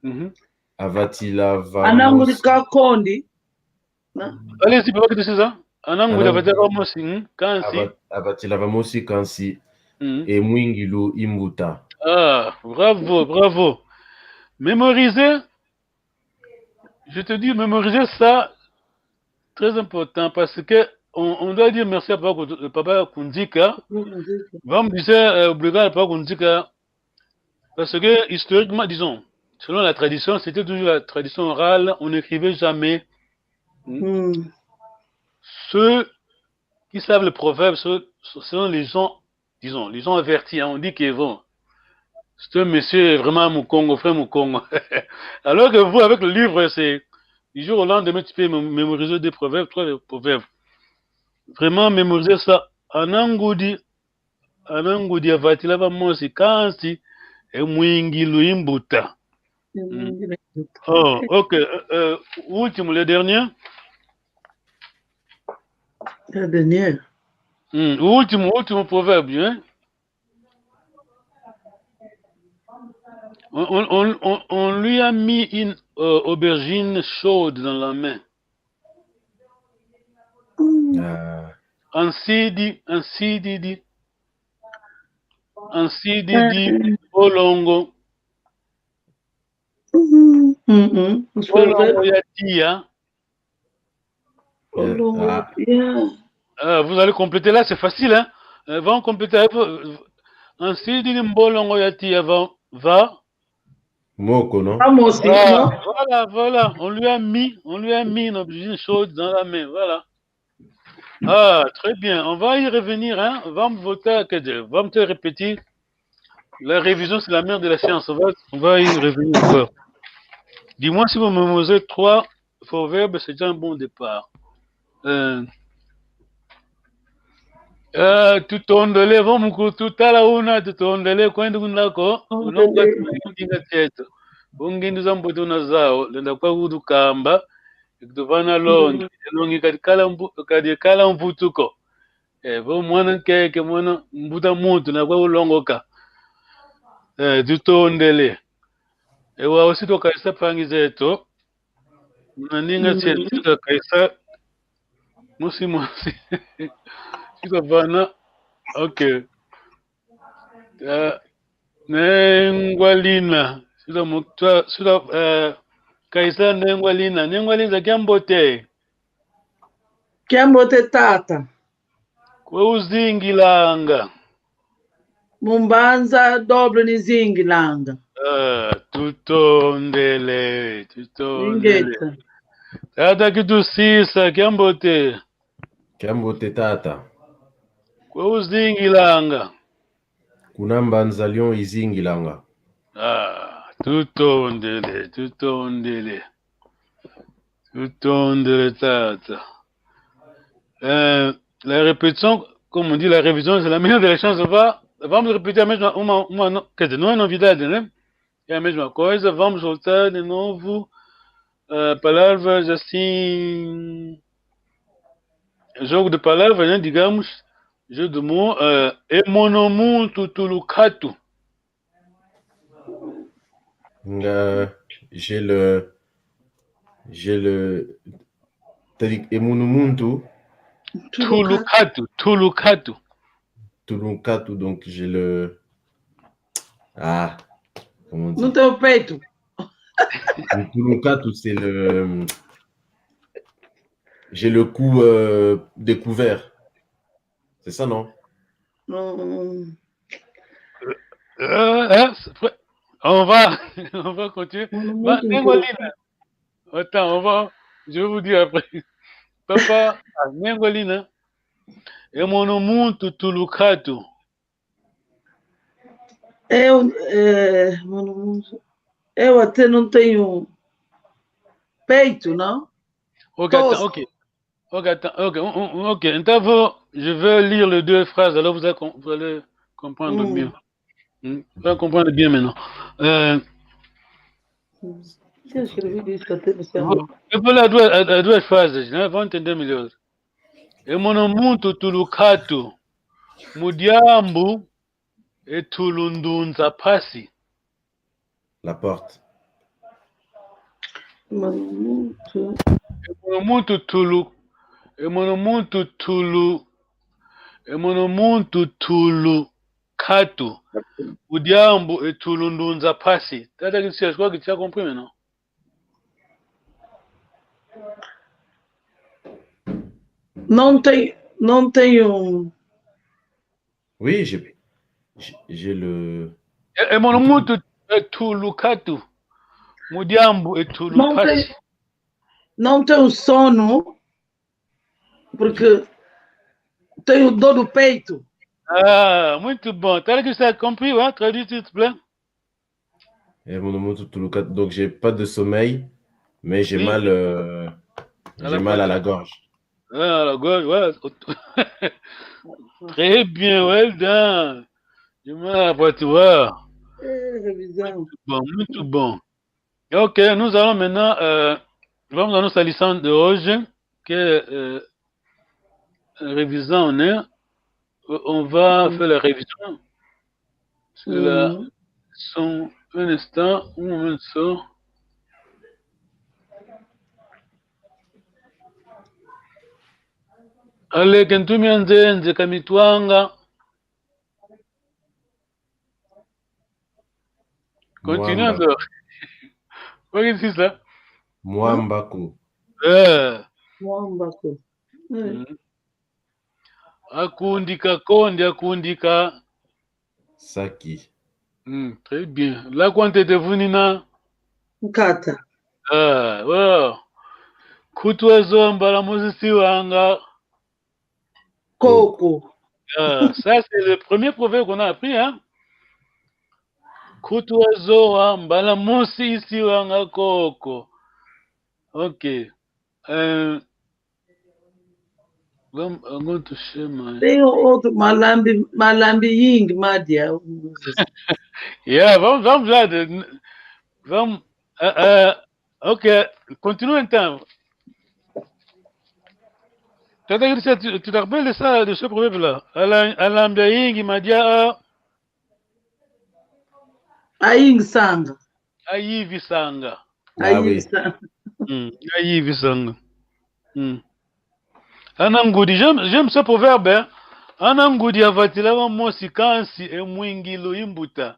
Mhm. Avatila va mosi. Ana ngudi ka kondi. Allez-y, papa, qu'est-ce que c'est ça? Ana ngudi avatila va mosi, hmm? Kansi. Ava-, avatila va mosi, kansi. Mhm. E mwingilu i mbuta. Ah, bravo, bravo. Mémoriser, je te dis, mémoriser ça, très important, parce que on, on doit dire merci à Papa Kundu-, Papa Kunzika. Kunzika. Vamos dizer, euh, obrigado à Papa Kunzika, parce que historiquement, disons, selon la tradition, c'était toujours la tradition orale, on n'écrivait jamais. Hmm. Hmm. Ceux qui savent le proverbe, ce, ce sont les gens, disons, les gens avertis, hein, on dit que, bon, c'est un monsieur vraiment Mukongo, frère Mukongo. Alors que vous, avec le livre, c'est, Du jour au lendemain, tu peux mé-, mémoriser deux proverbes, trois proverbes. Vraiment, mémoriser ça. Ana ngudi, ana ngudi avatila vamosi, kansi, e mwingi luimbuta. Mm. Oh, ok. Euh, euh, último, le dernier. Le dernier. Hmm, último, último provérbio, hein? On, on, on, on, on lui a mis une, euh, aubergine chaude dans la main. Ah. Ansidi, ansidi di, ansidi di mbolongo. Mhm, mhm. Mbolongo ya tiya. Euh, ah. Euh, vous allez compléter là, c'est facile, hein. Euh, va compléter. Euh, ansidi ni mbolongo ya tiya va, va. Moko, non? Vamosi, ah, non? Voilà, voilà. On lui a mis, on lui a mis une aubergine chaude dans la main. Voilà. Ah, très bien. On va y revenir, hein. Vamos voltar, quer dizer, vamos ter repetir. La révision, c'est la mère de la science. On va, on va y revenir encore. Dis-moi si vous mémorisez trois proverbes, c'est déjà un bon départ. Euh, euh, tutondele, vo mukutu tala una, tutondele, kwenda kuna ko, unonga tunayo ndinga tieto. Ungindu za mbote una zau, lenda kwa udukamba, ikutuvana longi, longi kadi kala mvu-, kadi kala mvutu ko. Eh, vo mwana nkeke, mwana mbuta muntu, na kwa ulongoka. Eh, tutondele. E wau si twakayisa mpangi zeto. Muna ndinga tieto si twakayisa. Mosi mosi. Si twavana. Ok. Eh, nengwa lina. Si twa mu-, twa-, si twa, eh, kayisa nengwa lina. Nengwa lina, kiambote. Kiambote, tata. Kwe uzingilanga? Mu mbanza doble nizingilanga. Ah, tutondele, tutondele. Ingeta. Tata Kitusisa, kiambote. Kiambote, tata. Kwe uzingilanga? Kuna mbanza Lyon izingilanga. Ah, tutondele, tutondele. Tutondele, tata. Euh, la répétition, comme on dit, la révision, c'est la meilleure des chances. Va, vamos repetir a mesma, uma, uma, no-, quer dizer, não é novidade, né? É a mesma coisa. Vamos voltar de novo, eh, palavras assim, jogo de palavras, né? Digamos, jeu de mots, eh, e mono muntu tulukatu. Nga, j'ai le, j'ai le, c'est-à-dire, e mono muntu. Tulukatu, tulukatu. Tulukatu, donc j'ai le, ah, comment on dit? Não tem o peito. Le tulukatu, c'est le, j'ai le cou, euh, découvert. C'est ça, non? Non. Euh, hein, c'est vrai. On va, on va continuer. Bah, Nengolina. Attends, on va, je vais vous dire après. Papa, ah, Nengolina. E mono muntu tulukatu. Eu, é, mono muntu. Eu até não tenho peito, não? Ok, attends, ok. Ok, attends, ok, on, on, ok. Então, vou, je vais lire les deux phrases, alors vous allez com-, vous allez comprendre mieux. Hmm? Vous allez comprendre bien maintenant. Euh, eu vou ler as duas, as, as duas frases, né? Vão entender melhor. E mono muntu tulukatu, mu diambu e tulu ndunza mpasi. La porte. Mono muntu. E mono muntu tulu, e mono muntu tulu, e mono muntu tulukatu, mu diambu e tulu ndunza mpasi. Tata Kitusisa, je crois que tu as compris maintenant. Não tem, não tenho. Oui, j'ai, j'ai, j'ai le... E, e mono muntu, e, tulukatu. Mu diambu e tulu mpasi. Não tenho, não tenho sono, porque tenho dor do peito. Ah, muito bom. Tata Kitusisa, compris, hein? Traduis, s'il te plaît. E mono muntu tulukatu, donc j'ai pas de sommeil. Mais j'ai mal, euh, j'ai mal à la gorge. Ah, à la gorge, ouais. Très bien, well done. J'ai mal à la poitrine, ouais. Eh, révisons. Bon, muito bom. Ok, nous allons maintenant, euh, vamos à nossa lição de hoje, que, euh, révisons, né? On va faire la révision. C'est la leçon, un instant, un moment, ça. Allez, que ntumia nzenze, kamitwanga. Continue. Mwamba. Encore. Quoi que c'est ça? Mwamba ko. Eh. Mwamba ko. Mm. Akundika kondi, akundika saki. Mm, très bien. Lwaka ntete vunina nkata. Ah, wow. Nkutu a zowa mbala mosi isiwanga koko. Ah, ça, c'est le premier proverbe qu'on a appris, hein. Nkutu a zowa mbala mosi isiwanga koko. Ok. Euh, vamos, I'm going to share my... Tem outro, malambi, malambi yingi madia. Yeah, vamos, vamos lá. De, vamos, euh, euh, ok, continue então. Tata Christian, tu, tu te rappelles de ça, de ce proverbe-là? Ala-, alambi yingi madia, ah. Ayingisanga. Ayivisanga. Ah oui. Ayivisanga. Mm, ayivisanga. Mm. Ana ngudi, j'aime, j'aime ce proverbe, hein. Ana ngudi avatila vamosi kansi e mwingilu i mbuta.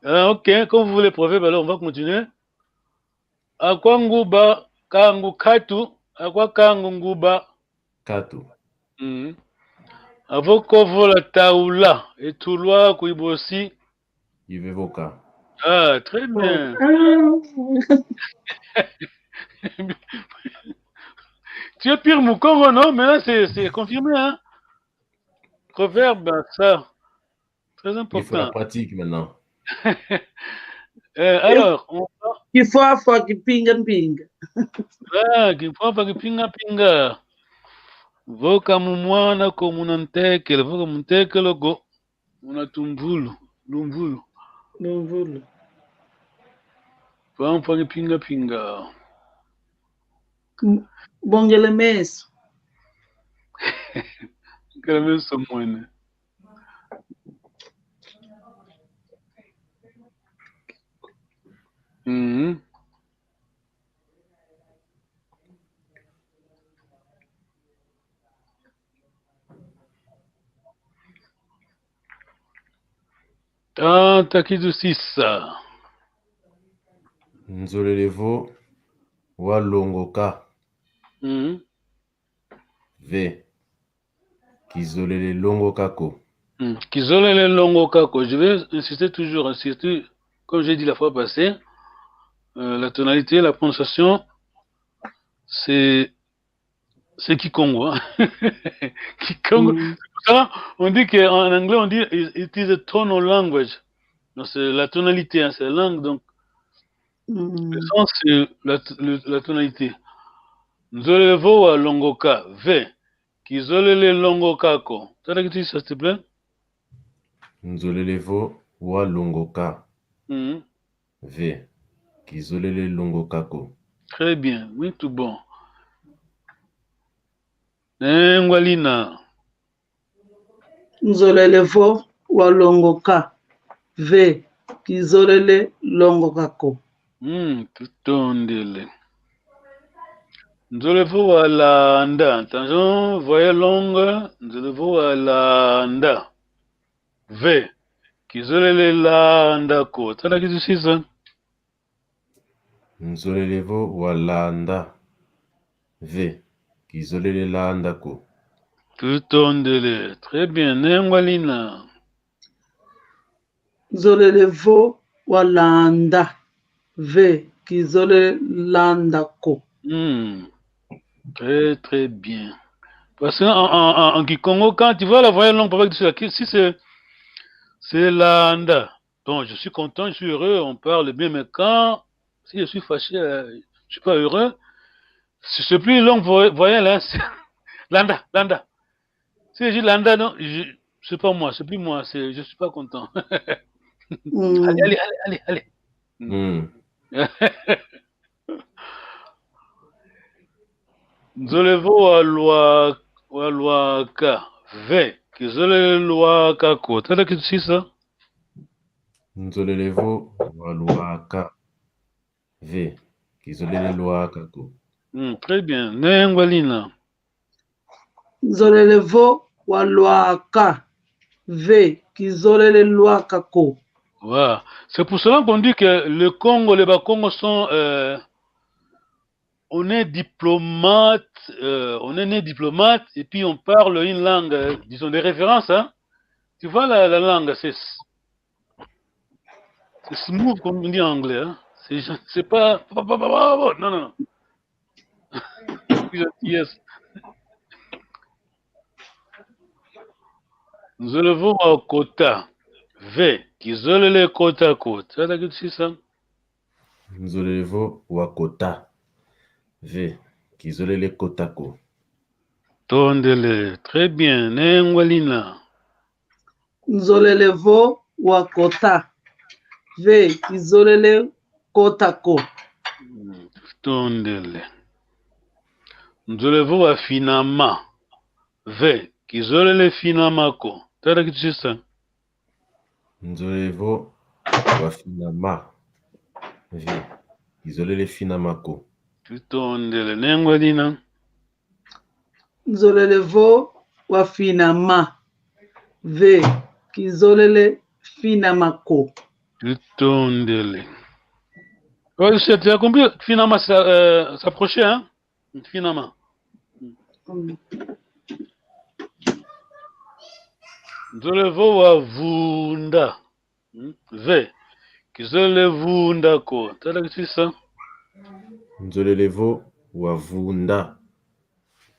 Ah, ok, quand vous voulez le proverbe, alors on va continuer. Akwa nguba kangu katu, akwa kangu nguba katu. Mm. Avo kovola taula, e tulwa kwibosi. Ivevoka. Ah, très bien. Ah. Tu es pire Mukongo, non? Mais là, c'est, c'est confirmé, hein? Proverbe, ça. Très important. Il faut la pratique maintenant. Euh, alors, on va... Kifwafa kipinga mpinga. Ah, kifwafa kipinga mpinga. Vo ka mu mwana ko muna ntekelo, vo ka mu ntekelo ko muna tumvulu, lumvulu. Lumvulu. Kifwafa kipinga mpinga. M-, bongele meso. Bongele meso mwene. Mhm. Tata Kizusisa. Nzolele vo walongoka. Mhm. Ve. Kizolele longoka ko. Hmm. Kizolele longoka ko. Je vais insister toujours, insister, comme j'ai dit la fois passée, euh, la tonalité, la prononciation, c'est, c'est Kikongo, hein. Kikongo. Hmm. C'est pour ça, on dit qu'en anglais, on dit, it, it is a tonal language. Donc, c'est la tonalité, hein, c'est la langue, donc, hmm, le sens, c'est la, le, la tonalité. Nzolele vo walongoka, ve. Kizolele longoka ko. Tata Kizusisa, s'il te plaît. Nzolele vo walongoka. Mhm. Ve. Kizolele longoka ko. Très bien. Muito bom. Nengwa Lina. Nzolele vo walongoka. Ve. Kizolele longoka ko. Hmm, tutondele. Nzolele vo walanda. Attention, voyelle longue. Nzolele vo walanda. Ve. Kizolele landa ko. Tata Kizusisa. Nzolele vo walanda. Ve. Kizolele landa ko. Tutondele. Très bien. Nengwa Lina. Nzolele vo walanda. Ve, kizolele landa ko. Hmm. Très, très bien. Parce qu'en en, en, en kikongo, quand tu vois la voyelle longue, papa, tu sais, si c'est, c'est landa. Donc, je suis content, je suis heureux, on parle bien, mais quand, si je suis fâché, euh, je suis pas heureux, c'est c'est plus long voy- voyelle, hein, c'est landa, landa. Si je dis landa, non, je, c'est pas moi, c'est plus moi, c'est, je suis pas content. Mm. Allez, allez, allez, allez, allez. Mm. Nzolele vo wa lwa-, wa lwaka. Ve, kizolele lwaka ko. Tala kitu sisa. Nzolele vo wa lwaka. Ve, kizolele lwaka ko. Mm, très bien. Nengwa lina. Nzolele vo wa lwaka. Ve, kizolele lwaka ko. Voilà. C'est pour cela qu'on dit que le Congo, les Bakongo sont, euh, on est diplomate, euh, on est né diplomate et puis on parle une langue, euh, disons, de référence, hein. Tu vois la, la langue, c'est, c'est smooth comme on dit en anglais, hein. C'est, c'est pas, non, non, non. Yes. Nzolele vo wa kota. Ve, kizolele kota ko. Tala kitu sisa. Nzolele vo wa kota. Ve, kizolele kota ko. Tondele, très bien. Nengwa lina. Nzolele vo wa kota. Ve, kizolele kota ko. Mm, tondele. Nzolele vo wa finama. Ve, kizolele finama ko. Tala kitu sisa. Nzolele vo wa finama. Ve, kizolele finama ko. Tutondele. Nengwa lina. Nzolele vo wa finama. Ve, kizolele finama ko. Tutondele. Ouais, c'est, tu as compris, finama, ça, euh, s'approcher, hein? Finama. Mm. Nzolele vo wa vunda. Hmm? Ve, kizolele vunda ko. Tala kitu sisa. Nzolele vo wa vunda.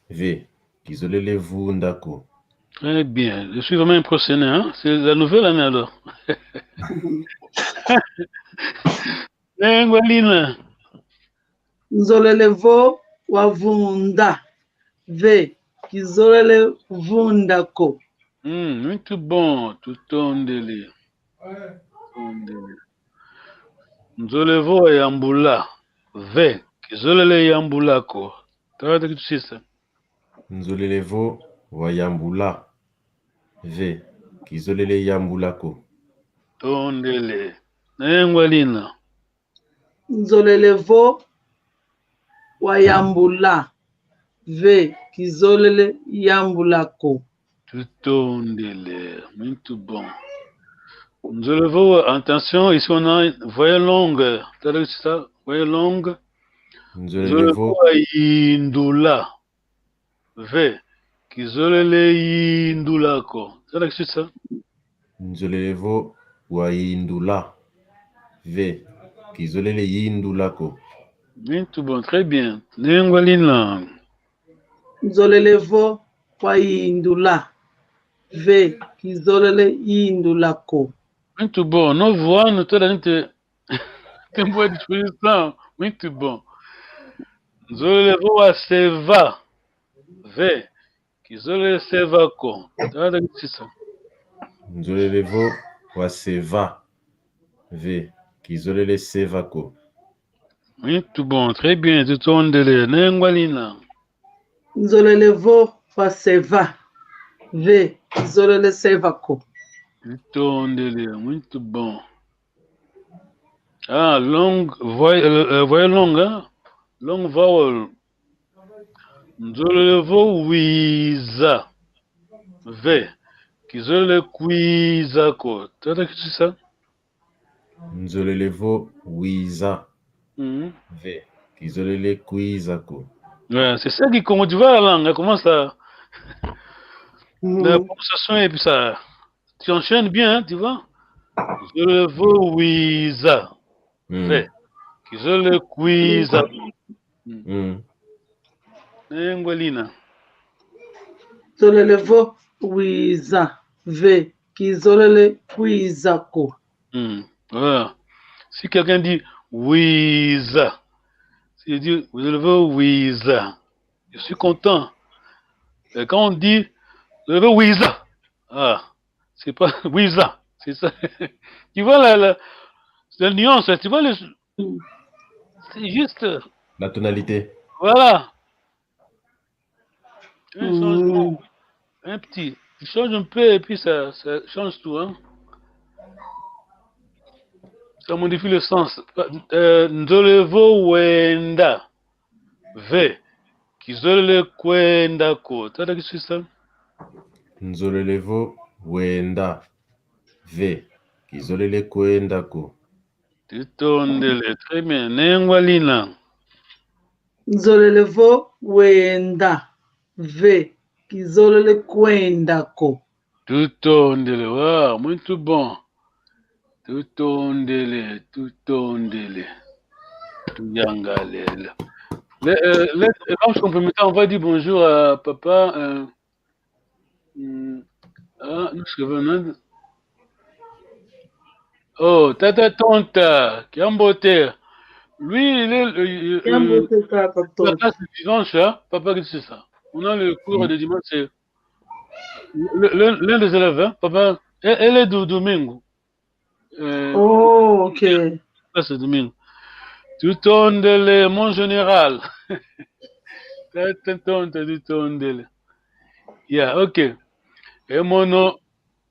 Ve, kizolele vunda ko. Très bien. Je suis vraiment impressionné, hein? C'est la nouvelle année alors. Nengwa lina. Nzolele vo wa vunda. Ve, kizolele vunda ko. Mm, muito bom, tutondele. Tutondele. Nzolele vo wa yambula. Ve, kizolele yambula ko. Tala kitu sisa. Nzolele vo wa yambula. Ve, kizolele yambula ko. Tondele. Nengwa lina. Nzolele vo wa yambula. Ve, kizolele yambula ko. Tutondele. Muito bom. Nzolele vo, attention, ici on a une voyelle longue. Tala kitu sisa, voyelle longue. Nzolele Nzolele vo vo wa yindula. Ve, kizolele yindula ko. Tala kitu sisa. Nzolele vo wa yindula. Ve, kizolele yindula ko. Muito bom, très bien. Nengwa lina. Nzolele vo wa yindula. Ve, kizolele yindula ko. Muito bom. Novo ano, toda a gente tem boa disposição. Muito bom. Nzolele vo wa seva. Ve, kizolele seva ko. Tala kitu sisa. Nzolele vo wa seva. Ve, kizolele seva ko. Muito bom, très bien, tutondele. Nengwa lina. Nzolele vo wa seva. Ve, kizolele seva ko. Tutondele, muito bom. Ah, long, voyelle, euh, euh, voyelle longue, hein? Long vowel. Nzolele vo wiza. Ve, kizolele kwiza ko. Tala kitu sisa. Nzolele vo wiza. Mhm. Ve, kizolele kwiza ko. Ouais, c'est ça qui, quand tu vois la langue, elle commence à, Mm. la prononciation et puis ça, tu enchaînes bien, hein, tu vois. Nzolele vo wiza. Mm. Ve, kizolele kwiza. Mm. Nengwa lina. Nzolele vo wiza, ve kizolele kwiza ko. Hmm. Voilà. Si quelqu'un dit wiza, c'est-à-dire, nzolele vo wiza, je suis content. Et quand on dit, nzolele vo wiza, ah, c'est pas wiza, c'est ça. Tu vois la, la, la nuance, tu vois le, c'est juste. La tonalité. Voilà. Un changement, un petit. Tu changes un peu et puis ça, ça change tout, hein. Ça modifie le sens. Euh, nzolele vo wenda, ve kizolele kwenda ko. Tata Kiswisa. Nzolele vo wenda, ve kizolele kwenda ko. Tutondele, très bien. Nengwa Lina. Nzolele vo wenda, ve kizolele kwenda ko. Tutondele, wa, muito bom. Tutondele, tutondele. Tuyangalele. Le, euh, le, avant de complémenter, on va dire bonjour à papa, euh, hmm, ah, nous serons là. Oh, Tata Tonta, Kiambote. Lui, il est, euh, euh, Kiambote, Tata Tonta. Papa, c'est dimanche, hein? Papa, qu'est-ce que c'est ça? On a le cours de dimanche, c'est le, le, l'un des élèves, hein, papa, elle, elle est du domingo. Euh, oh, ok. Papa, c'est domingo. Tutondele, mon général. Tata Tonta, tutondele. Yeah, ok. E mono,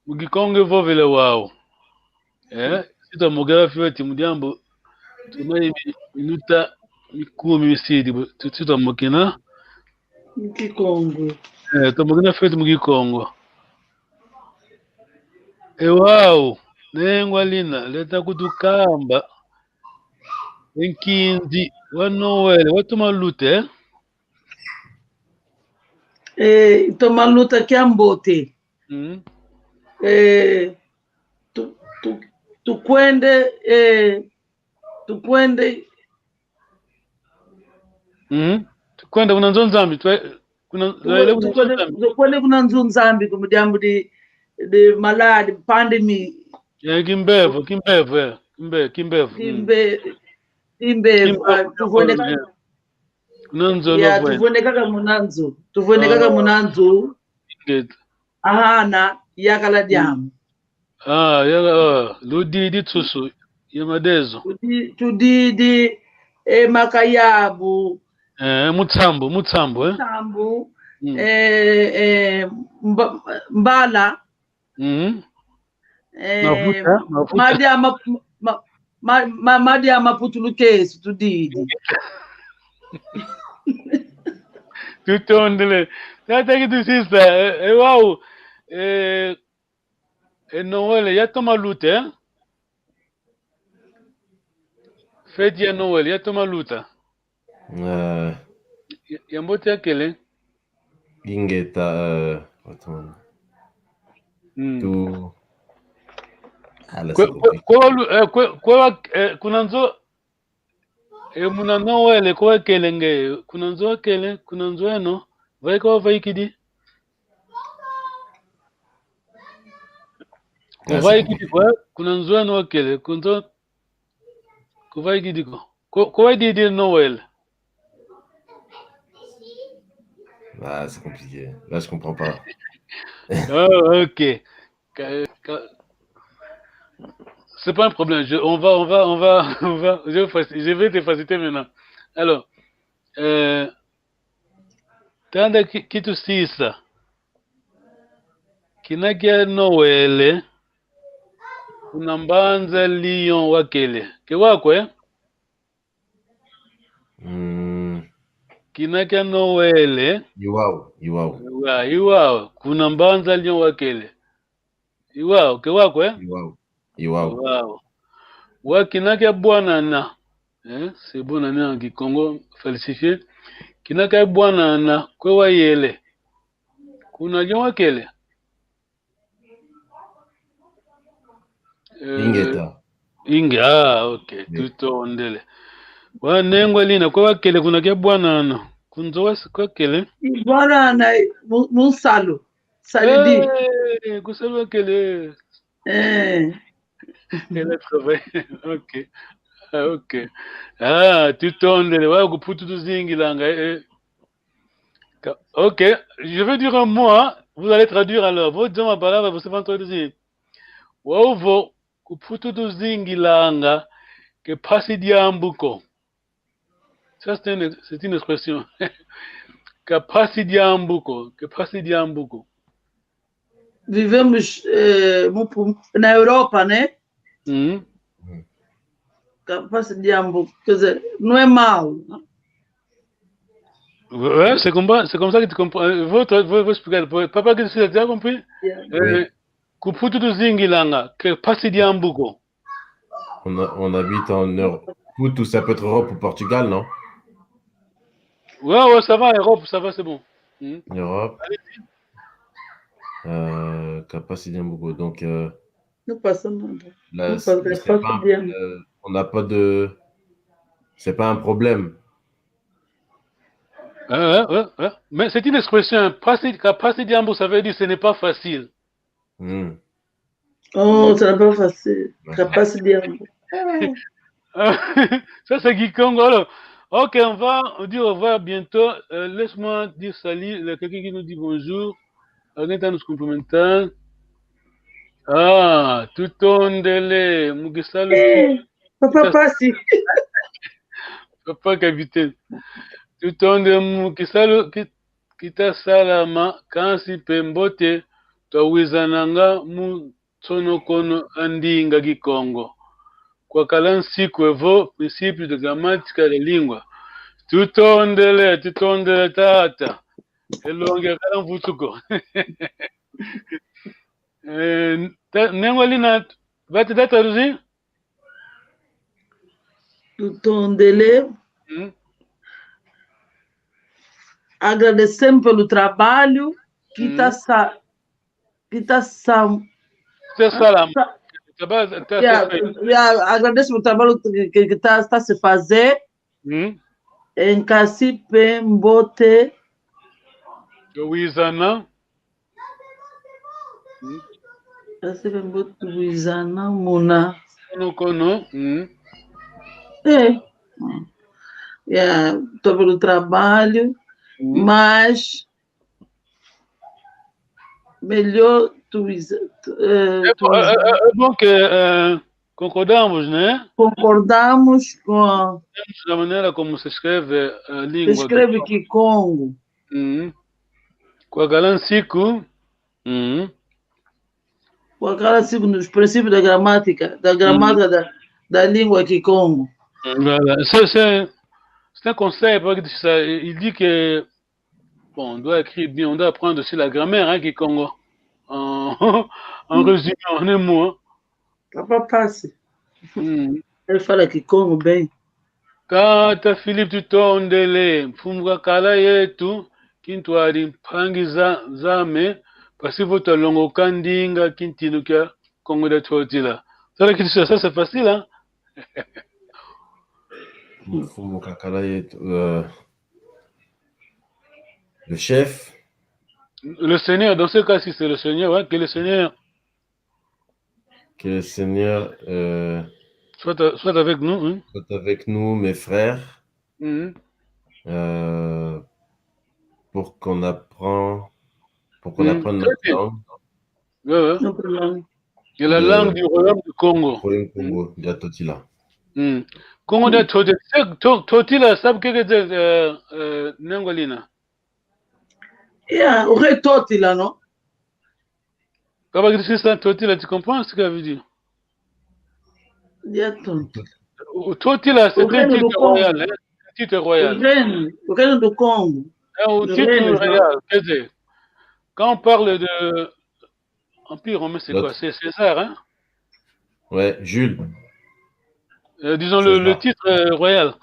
mu Kikongo vovele wau. Eh, si twamokena fioti mu diambu, tuna mi-, minuta mikumi misidi, bu-, tu-, si twamokena. Kikongo. Eh, twamokena fioti mu Kikongo. E wau, Nengwa Lina, leta kutukamba e nkinzi wa Noel, watoma luta, eh? Eh, toma luta kiambote. Mm. Eh, tu, tu, tukwende, eh, tukwende. Mm. Tukwende kuna nzo Nzambi, twe-, kuna, tu-, tukwende, tukwende kuna nzo Nzambi, ku diambu di, di maladi, pandemi. Eh, kimbevo, kimbevo, eh. Kimbe-, kimbevo. Mm. Kimbe-, kimbevo, kimbevo, ah, tuvoneka. Kuna nzo ya, luvwene. Tuvoneka ka muna nzo. Tuvoneka ka muna nzo. Ingeta. Ahana, yakala diamu. Ah, ya, ah, ludidi nsusu, ye madezo. Tudi-, tudidi, e makayabu. Eh, mutsambu, mutsambu, eh? Mutsambu, mm, eh, eh, mba-, mbala. Mhm. Eh, mavuta, mavuta. Madi ama, ma-, ma-, ma-, madi ama putulukesu, tudidi. Tutondele. Tata Kitusisa, eh, eh, wau, eh, e Noel, yatoma luta, eh? Fête ya Noel, yatoma luta. Eh. Ya, yambote yakele. Ingeta, eh, attends. Mm. Tu, ah, là, c'est compliqué. Kwe, kwe, kwe walu-, eh, kwe, kwe wa-, eh, kuna nzo, eh, muna Noel, kwe wakele nge, kuna nzo wakele, kuna nzo eno, vaika wavaikidi. Kwe wavaikidi ko, kuna nzo eno wakele, kuna nzo, kwe wavaikidi ko. Ko-, kwe wadidi Noël? Ah, c'est compliqué. Là, je comprends pas. Ah, ok. Ka-, ka-, c'est pas un problème. Je, on va, on va, on va, on va, je vais faci-, je vais te faciliter maintenant. Alors, euh, tanda ki-, kitusisa. Kina kia Noël, kuna mbanza Lyon wakele. Ke wako, eh? Mm. Kina kia Noël. I wau, i wau. Wa, i wau. Kuna mbanza Lyon wakele. I wau, ke wako, eh? I wau. I wau. I wau. Wa kina kia bwanana. Eh, c'est bonne année en kikongo falsifié. Kina kia bwanana, kwe wayele. Kuna Lyon wakele. Eh, ingeta. Inge, ah, ok. Tutondele. Wa Nengwa Lina, kwe wakele kuna kia bwanana? Kunzo wa s-, kwa kele? Ivora na mu-, mu nsalu. Salidi. Eh, ku nsalu wa kele. Eh. Elle a travaillé. Ok. Ah, ok. Ah, tutondele, wa ku Mputu tuzingilanga, eh, eh. Ka-, ok, je vais dire un mot, hein. Vous allez traduire alors. Vo zama balaba, vous savez traduire. Wau vo, ku Mputu tuzingilanga, ke mpasi diambu ko. Ça, c'est une, c'est une expression. Ke mpasi diambu ko, ke mpasi diambu ko. Vivemos, eh, mu-, pu-, na Europa, né? Uhum. Ke mpasi diambu, quer dizer, não é mau, né? Ouais, c'est comme, c'est comme ça que tu comprends. Euh, vou, vou, vou explicar depois. Papa, que tu as compris? Yeah. Euh, oui. Ku Mputu tuzingilanga, ke mpasi diambu ko. On a, on habite en Europe. Mputu, ça peut être Europe ou Portugal, non? Ouais, ouais, ça va, Europe, ça va, c'est bon. Hmm. Europe. Allez-y. Euh, ke mpasi diambu ko. Donc, euh, nous passons, là, nous passons, c'est pas un, euh, on n'a pas de, c'est pas un problème. Ouais, ouais, ouais, ouais. Mais c'est une expression, mpasi, ke mpasi diambu, ça veut dire ce n'est pas facile. Hmm. Oh, c'est pas facile. Ouais. Ke mpasi diambu. Ça, c'est Kikongo. Alors, ok, on va dire au revoir bientôt. Euh, laisse-moi dire salut. Il y a quelqu'un qui nous dit bonjour. Alguém tá nos cumprimentando. Ah, tutondele, mu kisalu. Eh, Papa Pasi. Papa Capitaine. Tutondele mu kisalu ki-, kita salama, kansi mpe mbote, twawizananga mu nsonokono a ndinga Kikongo. Kwakala nsiku evo, princípio de gramática da língua. Tutondele, tutondele tata. Elongi akala mvutu ko. Eh, ta-, nengwa lina, bati tata Ruzi? Tutondele. Hum. Agradecemos pelo trabalho que tá sa-, que tá sa-, que tá sa-, yeah, yeah, agradecemos pelo trabalho que, que, que tá, tá se fazer. Hum. Nkasi mpe mbote. Twawizana. Hum. Nkasi mpe mbote, twawizana muna. Kono, kono. Hum. Eh. Hum. Yeah, sobre o trabalho, hum, mas melhor tu, eh, é, tu, é, é, é bom que, eh, concordamos, né? Concordamos com a, concordamos na maneira como se escreve a língua. Se escreve Kikongo. Kikongo. Uhum. Kwakala nsiku. Uhum. Kwakala nsiku nos princípios da gramática, da gramática, uhum, da, da língua Kikongo. Voilà. C'est, c'est, c'est un conseil, parce que ça, il dit que bon, on doit écrire bien, on doit apprendre aussi la grammaire, hein, Kikongo. En, en résumé, en un mot, hein. Papa Pasi. Mm. Ele fala Kikongo bem. Tata Philippe, tutondele, mfumu kakala yetu, kintwadi mpangi za, zame, mpasi vo twalongoka ndinga kintinu kia Kongo dia Ntotila. Tala kitu, ça, c'est facile, hein? Mfumu kakala yetu, euh, le chef. Le Seigneur, dans ce cas-ci, c'est le Seigneur, ouais, que le Seigneur. Que le Seigneur, euh, soit a-, soit avec nous, hein. Soit avec nous, mes frères. Mhm. Euh, pour qu'on apprend, pour qu'on apprenne notre langue. Ouais, ouais. Notre langue. Et la langue du royaume du Kongo. Royaume Kongo, dia Ntotila. Mm. Kongo dia Ntotila. To-, Ntotila, sabe o que quer dizer, eh, eh, nengwa lina? Yeah, o rei Ntotila, non? Kabakisi sa Ntotila, tu comprends ce que ça veut dire? Dia Ntotila. O Ntotila, c'est un titre royal, hein? Un titre royal. O reino, o reino do Kongo. É o título real, quer dizer, quand on parle de Empire romain, c'est quoi? C'est César, hein? Ouais, Jules. Euh, disons le, le titre, euh, royal.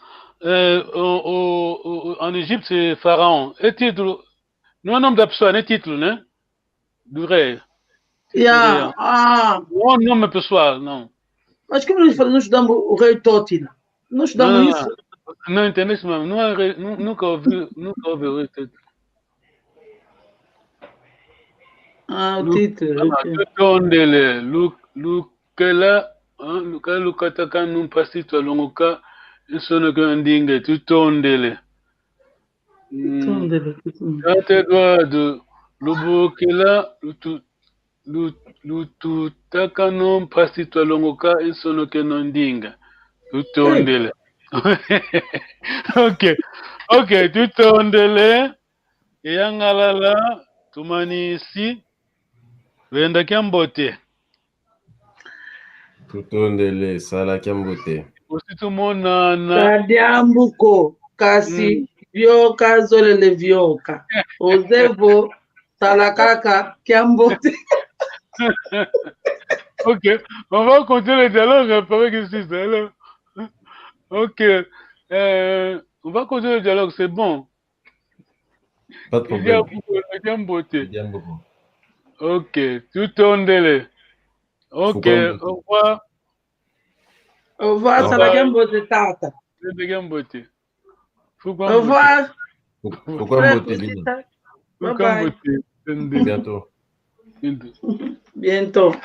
Euh, au, au, au, en Égypte, c'est Pharaon. É título, não é nome da pessoa, né? Título, né? Do rei. Yeah, ah. Não é nome pessoal, não. Mas como nós falamos, nós estudamos o rei Ntotila? Nós estudamos isso. Non, internet, maman. Nunga, nunga ouvir, nunga ouvir o titre. Ah, o titre, ah, ok. Tutondele, lu-, lukela, ah, lukela lukatakanu mpasi twalongoka, nsonekeno ndinga, tutondele. Mm. Tutondele, tutondele. Tata Eduardo, lubokela, lutu-, lu-, lututakanu mpasi twalongoka, nsonekeno ndinga. Tutondele. Ok. Ok, tutondele. Eyangalala, tumanisi. Lwenda kiambote. Tutondele, sala kiambote. Osi tumonana. Ka diambu ko, kasi, mm, vioka zolele vioka. Ozevo, sala kaka kiambote. Ok, on va continuer le dialogue, hein, pendant que je suis là. Ok, euh, on va continuer le dialogue, c'est bon. Pas de problème. Kiambote. Kiambote. Ok, tutondele. Ok, au revoir. Au revoir, sala kiambote tata. Sala kiambote. Au revoir. Fuku kiambote, Lina. Bye bye. Bientôt. Bientôt.